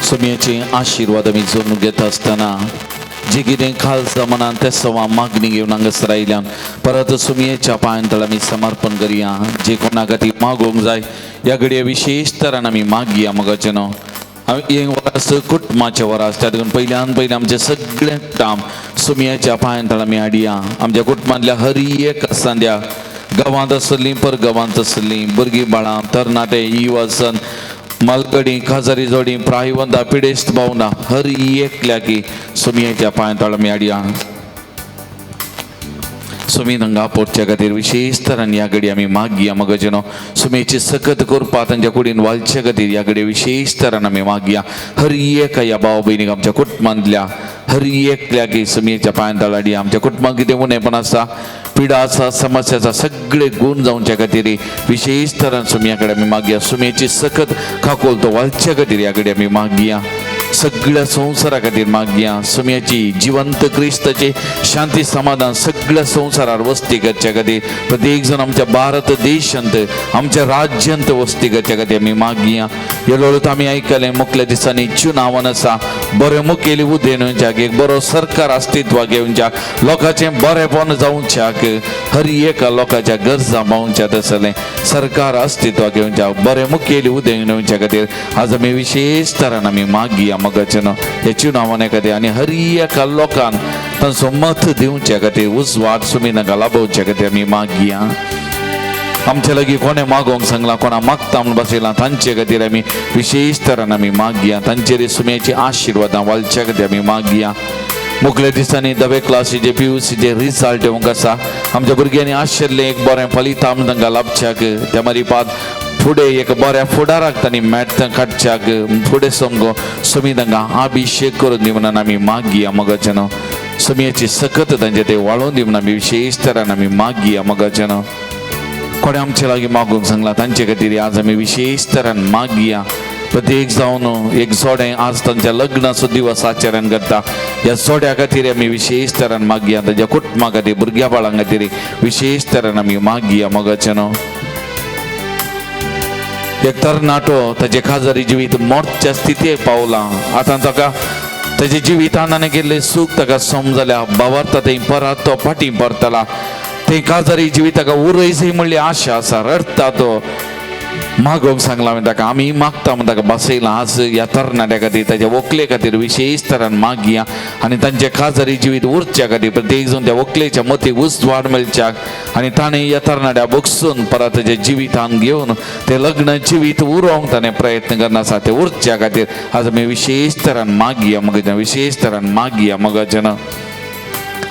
सुमयाचे आशिर्वाद आमी जोडून घेता आसतना जे कितें खालसा मनान ते सवा मागणी घेवन हांगासर आयल्यान परत सुमयेच्या पांयान तळ आमी समर्पण करया. जे कोणा खातीर मागोवंक जाय ह्या घडये विशेश तरान आमी मागया मगाच्यानो. हें वरास कुटुंबाचें वरास, त्या देखून पयल्यान पयलीं आमचें सगळें काम सुमयाच्या पांयान तळ आमी हाडया. आमच्या कुटुंबांतल्या हर एक संद्या गांवांत आसलीं परगांवांत आसलीं भुरगीं बाळां तरणाटे युवासन मालगडी खाजारी जोडी प्रायवंदा पिडेस्त भावना हर एकल्याकी सुमयेच्या पांयान तळ आमी हाडया. सुमी हांगा पोटच्या खातीर विशेश तरान ह्या घडी आमी मागया मगजनो. सुमेची सकत करपा तांच्या कुडीन वालच्या खातीर ह्या घडी विशेश तरान आमी मागया. हर एक ह्या भाव भयणीक आमच्या कुटुंबांतल्या हर एकल्याकी सुमयेच्या पांयान तळ हाडया. आमच्या कुटुंबांत कितें उणेपण आसा, पिडा आसा, समस्या आसा, सगळे गुण जावच्या खातीर विशेश तरान सुमया कडेन आमी मागया. सुमयेची सकत खाकोल तो वालच्या खातीर ह्या कडेन आमी मागया. सगळ्या संवसारा खातीर मागया. सुमयाची जिवंत क्रिस्ताची शांती समाधान सगळ्या संवसारार वस्ती करच्या खातीर प्रत्येक जण आमच्या भारत देशांत आमच्या राज्यांत वस्ती करच्या खातीर आमी मागया. हे लोळत आमी आयकलें मुखल्या दिसांनी चुनावन आसा, बरें मुखेली उदेन येवच्याक, एक बरो सरकार अस्तित्वाक घेवच्याक, लोकांचें बरेंपण जावच्याक, हर एका लोकांच्या गरजा पावच्या तसलें सरकार अस्तित्वाक घेवच्याक, बरें मुखेली उदेन येवच्या खातीर आज आमी विशेश तरान आमी मागया मगाचें हे चुनावाने खातीर आनी हर एका लोकान तांचो मत दिवच्या खातीर उजवाड सुमी नाका लाभोवच्या खातीर आमी मागया. आमच्या लागीं कोणें मागोवंक सांगलां, कोणा मागता म्हूण बसयलां तांचे खातीर आमी विशेश तरान आमी मागया. तांचेर सुम्याची आशिर्वादां वालच्या खातीर आमी मागया. मुखल्या दिसांनी धवे क्लासीचे PUCचे रिजल्ट येवंक आसा. आमच्या भुरग्यांनी आशिल्लें एक बरें फलितांश तांकां लाभच्याक, त्या मारीपात फुडें एक बऱ्या फुडाराक तांणी मॅट काडच्याक फुडें समगो सुमी तांकां अभिषेक करून दी म्हणून आमी मागया मगाच्यानो. सुमयाची सकत तांचे ते वाळोवन दी म्हणून आमी विशेश तरान आमी मागया मगाच्यानो. कोणें आमचे लागीं मागूंक सांगलां तांचे खातीर आज आमी विशेश तरान मागया. प्रत्येक जावन एक जोडें आज तांच्या लग्नाचो दिवस आचरण करता, ह्या जोड्या खातीर आमी विशेश तरान मागया. तांच्या कुटुंबा खातीर भुरग्या बाळां खातीर विशेश तरान आमी मागया मगाच्यानो. एक तरणाटो ताचे खाजरी जिवीत मोर्च्या स्थितीक पावलां. आतां ताका ताच्या जिवितान आनी केल्लें सूख ताका समजल्या, बावरता थंय परत तो फाटीं परतला. थंय काजारी जिविताक उरयसी म्हणली आशा आसा, रडटा तो मागोवंक सांगलां हांवें ताका, आमी मागता म्हूण ताका बसयलां. आज ह्या तरणाट्या खातीर ताच्या व्हंकले खातीर विशेश तरान मागया आनी तांचे खाजरी जिवीत उरच्या खातीर प्रत्येक जावन त्या व्हंकलेच्या मतीक उजवाड मेळच्याक आनी ताणें ह्या तरणाट्या बगसून परत ताच्या जिवितान घेवन तें लग्न जिवीत उरोवंक ताणें प्रयत्न करना आसा, तें उरच्या खातीर आज आमी विशेश तरान मागया मगजन, विशेश तरान मागया मगजन.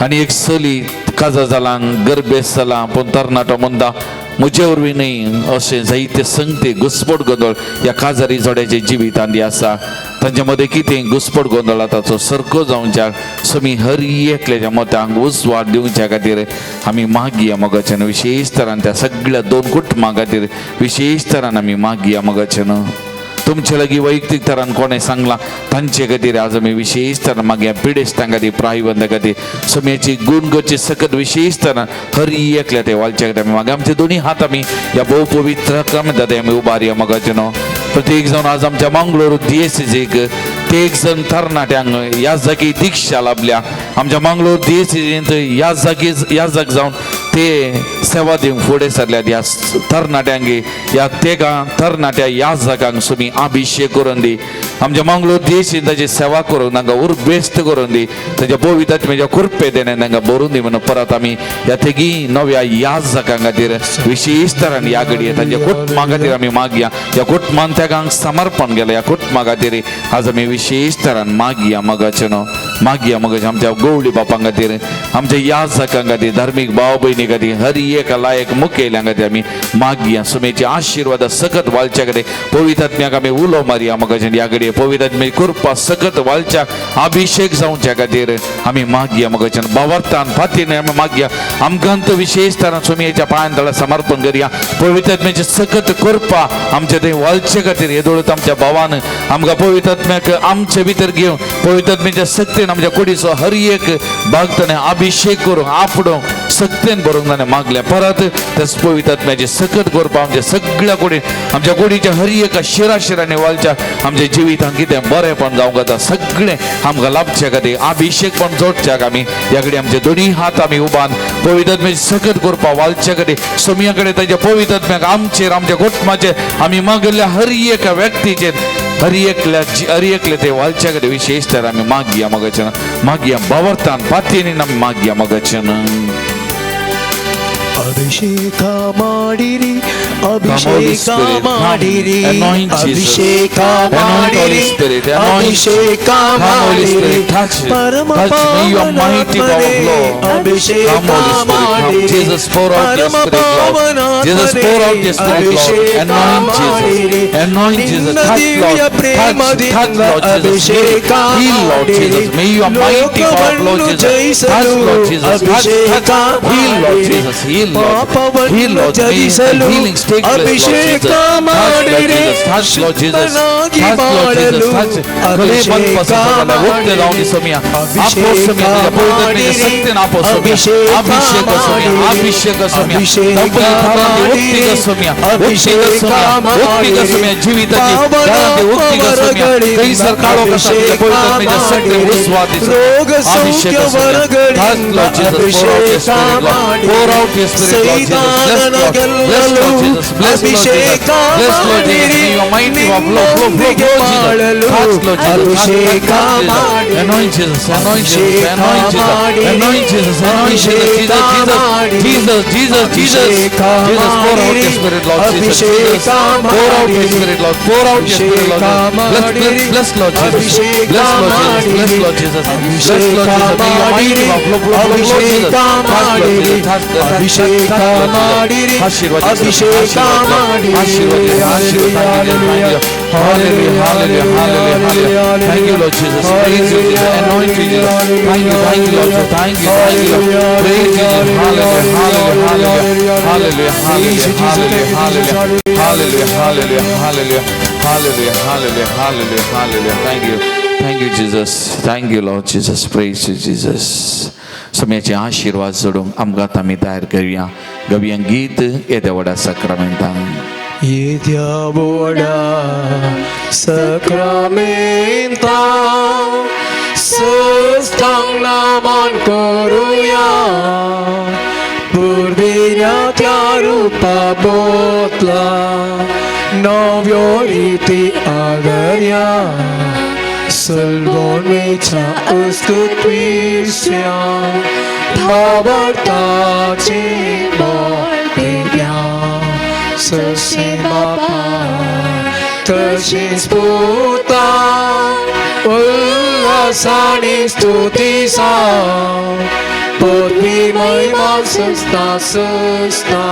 आनी एक चली काजार जालां, गर्भेस्त जालां, पूण तरणाटो म्हणटा म्हजे वरवीं न्हय अशें जायते संगते घुस्पट गोंदळ ह्या काजारी जोड्याचे जिवितांत आसा. तांच्या मदें कितें घुस्पट गोंदळ ताचो सरको जावच्याक समी हर एकल्याच्या मतांक उजवाड दिवच्या खातीर आमी मागया मगाच्यान. विशेश तरान त्या सगळ्या दोन कुटुंबां खातीर विशेश तरान आमी मागया मगाच्यान. तुमचे लागीं वैयक्तीक तरान कोणें सांगलां तांचे खातीर आज आमी विशेश तरान मागया. पिडेस्तां खातीर, प्रायवंता खातीर सम्याची गुण करची सकत विशेश तरान हर एकल्या ते वालच्या खातीर आमी मागया. आमचे दोनी हात आमी ह्या भोव पवित्र क्रमांत आमी उबारया मगाचें. प्रत्येक जावन आज आमच्या मंगळूर DSCक ते एक जण तरणाट्यांक ह्या जागी दीक्षा लाभल्या. आमच्या मंगळूर DSCंत ह्या जागी ह्या जाग जावन ते सेवा दिवंक फुडें सरल्यात. ह्या तरणाट्यांक ह्या तेगां तरणाट्या ह्या जागांक सुमी अभिषेक करून दी. आमच्या मंगळूर DSCन ताची सेवा करून तांकां उर्बेस्त करून दी, तांच्या पवित्र कृपे देणे तांकां भरून दी म्हणून परत आमी ह्या तेगी नव्या ह्या जागां खातीर विशेश तरान ह्या घडये तांच्या कुटुंबा खातीर आमी मागया. ह्या कुटुंबान त्यागांक समर्पण केलें, ह्या कुटुंबा खातीर आज आमी विशेश तरान मागया मगाचें. मागया मग आमच्या गवळी बापां खातीर, आमच्या याजकां खातीर, धार्मीक भाव भयणी खातीर, हर एका लायक मुखेल्यां खातीर आमी मागया. सुमेचे आशिर्वाद सकत वालच्या खातीर पवित्र आत्म्याक आमी उलो मारया मगाच्यान. ह्या घडये पवित्र आत्म्याची कृपा सकत वालच्या अभिषेक जावच्या खातीर आमी मागया मगाच्यान. भावार्थान फातीन आमी मागया. आमकां विशेष तरान सुमयेच्या पांयान तळा समर्पण करया. पवित्र आत्म्याची सकत कृपा आमच्या थंय वालचे खातीर येदोळत आमच्या भावान आमकां पवित्र आत्म्याक आमचे भितर घेवन पवित्र आत्म्याच्या सक्तीन आमच्या कुडीचो हर एक भाग ताणें अभिषेक करूंक आपडोवंक सक्तीन भरूंक ताणें मागलें. परत त्याच पवित्र आत्म्याची सकत करपा आमच्या सगळ्या कुडीन आमच्या कुडीच्या हर एका शिरा शिरांनी वालच्या आमच्या जिवितांत कितें बरेंपण जावंक जाता सगळें आमकां लाभच्या खातीर अभिषेक पण जोडच्याक आमी ह्या कडेन आमचे दोनी हात आमी उबान पवित्र आत्म्याची सकत करपा वालच्या खातीर सोमया कडेन ताच्या पवित्र आत्म्याक आमचेर आमच्या कुटुंबाचेर आमी मागिल्ल्या हर एका व्यक्तीचेर हर एकल्या हर एकले ते वालच्या कडेन विशेष तर आमी मागया मगाच्यान. मागया भावार्थान पातयेन आमी मागया मगाच्यान. ಅಭಿಷೇಕ ಮಾಡಿರಿ, Holy ಅಭಿಷೇಕ Spirit, come. ಮಾಡಿರಿ, Anoint Jesus. ಅಭಿಷೇಕ Anoint Holy ಮಾಡಿರಿ, Spirit. Anoint. ಅಭಿಷೇಕ Come, Holy ಮಾಡಿರಿ, Spirit, touch. ಪರಮ Touch me, your mighty power ಪಾವನಾತ್ಮನೇ flow. ಅಭಿಷೇಕ Come, Holy Spirit, come. ಮಾಡಿರಿ, Jesus, pour out your ಪರಮ Spirit, Lord. Jesus, pour out your Spirit, Lord. ಅಭಿಷೇಕ Anoint Jesus. ಮಾಡಿರಿ, Anoint Jesus. ನಿನ್ನ Touch, ದಿವ್ಯ Lord. Touch, touch, ಪ್ರೇಮದಿಂದ Lord Jesus. Heal, ಅಭಿಷೇಕ heal, Lord ಮಾಡಿರಿ, Jesus. May your mighty power flow, ಲೋಕವನ್ನು Jesus. Touch, ಜಯಿಸಲು Lord Jesus. Touch, ಅಭಿಷೇಕ touch. Heal, Lord ಮಾಡಿರಿ, Jesus. Heal, Lord. Heal, ಪಾಪವನ್ನು Lord. May the ಜಯಿಸಲು healings take place, Lord ಅಭಿಷೇಕ Jesus. Touch, Lord ಮಾಡಿರಿ, Jesus. Touch, Lord Jesus. ಶುದ್ಧನಾಗಿ Touch, Lord Jesus. ಬಾಳಲು Touch. ಕಲೆ ಬಂದ್ ಅಭಿಷೇಕ ಪಸಂದ ಒತ್ತೆ ದಾವಣಿ ಸೌಮ್ಯ. ಆಪೋ ಸೌಮ್ಯ, ನಿನ್ನ ಪವಿತ್ರ ಆತ್ಮನ ಶಕ್ತಿಯನ್ನು ಆಪೋ ಸೌಮ್ಯ. ಅಭಿಷೇಕ ಸೌಮ್ಯ, ಅಭಿಷೇಕ ಸೌಮ್ಯ. ತಪ್ಪಲಿ ಧಾರಾಂತಿ ಒತ್ತಿಗ ಸೌಮ್ಯ, ಒತ್ತಿಗ ಸೌಮ್ಯ, ಒತ್ತಿಗ ಸೌಮ್ಯ. ಜೀವಿತಕ್ಕೆ ಧಾರಾಂತಿ ಒತ್ತಿಗ ಸೌಮ್ಯ. ಕೈ ಸರ್ಕಾರೋ ಕಸ ನಿನ್ನ ಪವಿತ್ರ ಆತ್ಮನ ಶಕ್ತಿ ಉಸ್ವಾದಿಸು. ರೋಗ ಅಭಿಷೇಕ ಸೌಖ್ಯ ಸೌಮ್ಯ. Touch, ವರಗಳಿಂದ Lord Jesus. Pour out your ಅಭಿಷೇಕ spirit, Lord. Pour out your spirit, Lord Jesus. Bless, ಸೈತಾನನ Lord. Bless, Lord ಗೆಲ್ಲಲು Jesus. Bless, Lord Jesus. ಅಭಿಷೇಕ Bless, Lord Jesus. ಮಾಡಿರಿ, May your mighty power flow, flow, flow, ನಿಮ್ಮೊಂದಿಗೆ flow, Jesus. ಬಾಳಲು Touch, Lord Jesus. Touch, touch, ಅಭಿಷೇಕ touch, Jesus. ಮಾಡಿರಿ, Anoint Jesus. Anoint Jesus. ಅಭಿಷೇಕ Anoint Jesus. ಮಾಡಿರಿ, Anoint Jesus. Anoint Jesus. ಅಭಿಷೇಕ Jesus. ಮಾಡಿರಿ, Jesus. Jesus. Jesus. ಅಭಿಷೇಕ Jesus. Pour out your ಮಾಡಿರಿ, spirit, Lord Jesus. ಅಭಿಷೇಕ Jesus. Pour out your ಮಾಡಿರಿ, spirit, Lord. Pour out your spirit, Lord. Bless, bless, bless, Lord Jesus. ಅಭಿಷೇಕ Bless, Lord Jesus. Bless, ಮಾಡಿರಿ, Lord Jesus. Bless, Lord Jesus. May your mighty power flow, flow, flow, flow, Jesus. ಅಭಿಷೇಕ Touch, Lord ಮಾಡಿರಿ, Jesus. Touch, touch, touch, ಅಭಿಷೇಕ touch, Lord Jesus. ಮಾಡಿರಿ, ಆಶೀರ್ವಾದ Jesus. ಅಭಿಷೇಕ ಆಶೀರ್ವಾದ ಮಾಡಿರಿ. ಆಶೀರ್ವಾದ ಆಶೀರ್ವಾದ. Thank you, thank you. Hallelujah, hallelujah, hallelujah, hallelujah. Thank you, Lord Jesus. Praise you, Jesus. Anoint you, Jesus. Thank you, thank you, Lord Jesus. Thank you, thank you, Lord. Praise you, Jesus. Hallelujah, hallelujah, hallelujah, hallelujah, hallelujah, hallelujah, hallelujah, hallelujah, hallelujah, hallelujah, hallelujah, hallelujah. Thank you. Thank you, Jesus. Thank you, Lord Jesus. Praise you, Jesus. समयाचे आशीर्वाद जोडूंक आमकां आमी तयार करुया. गवया गीत येद्या व्हडा साक्रामेंतान. येद्या व्हडा सक्रामेंता सस्तांग नामान करुया, पुर्विल्या त्या रुपा बोतला नव्यो रिती आगर्या, सलवोन वेच्या उस्तुत्विस्या भावार्थाचे बोल दिव्या, ससे बापा तशीच पुता उल्हासाने स्तुती सा, पृथ्वी महिमा सस्ता सस्ता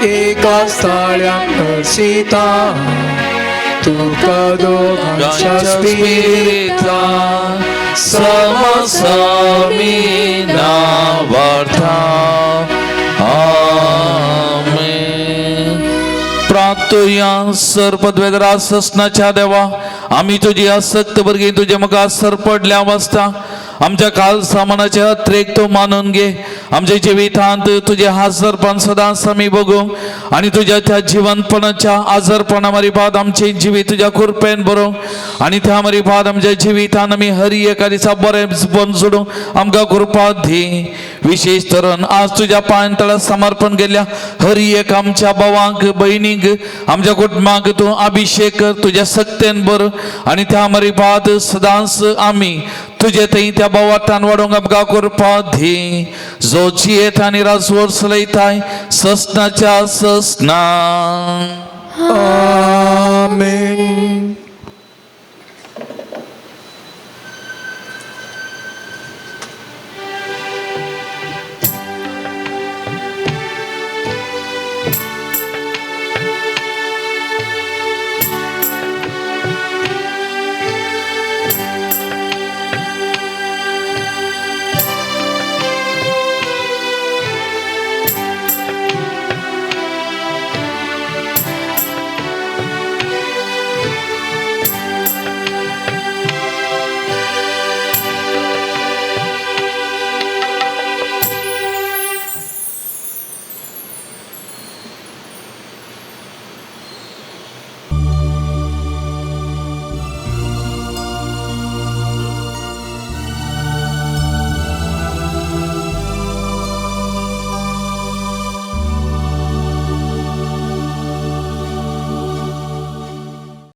एका स्थाळ्याक दर्शिता, तुका दोगांच्या स्पिरिता समसमीना वार्ता. आमेन. प्राप्तया सर्पद्वेदरा ससनाच्या देवा, आम्ही तुझी आसक्त भुरगीं तुझ्या मुखार सरपडल्या वाचता आमच्या काल सामानाचे अत्रेक तूं मानून घे. आमच्या जिवितांत तुझे हाजरपण सदांच आमी बघूंक आनी तुज्या त्या जिवंतपणाच्या आजारपणा मारिफात आमचे जिवीत तुज्या कृपेन बरोवंक आनी त्या मारिफात आमच्या जिवितान आमी हर एका दिसा बरें बन सोडूंक आमकां कृपा दी. विशेष तरून आज तुज्या पांय तळा समर्पण केल्ल्या हर एक आमच्या भावांक भयणींक आमच्या कुटुंबाक तूं अभिषेक कर तुज्या सक्तेन बर आनी त्या मारिफात सदांच आमी तुजे थंय त्या भावार्थान वाडोवंक आमकां कृपा दी. जो जियेत आनी राजवर चलयताय ससनाच्या ससना. आमेन.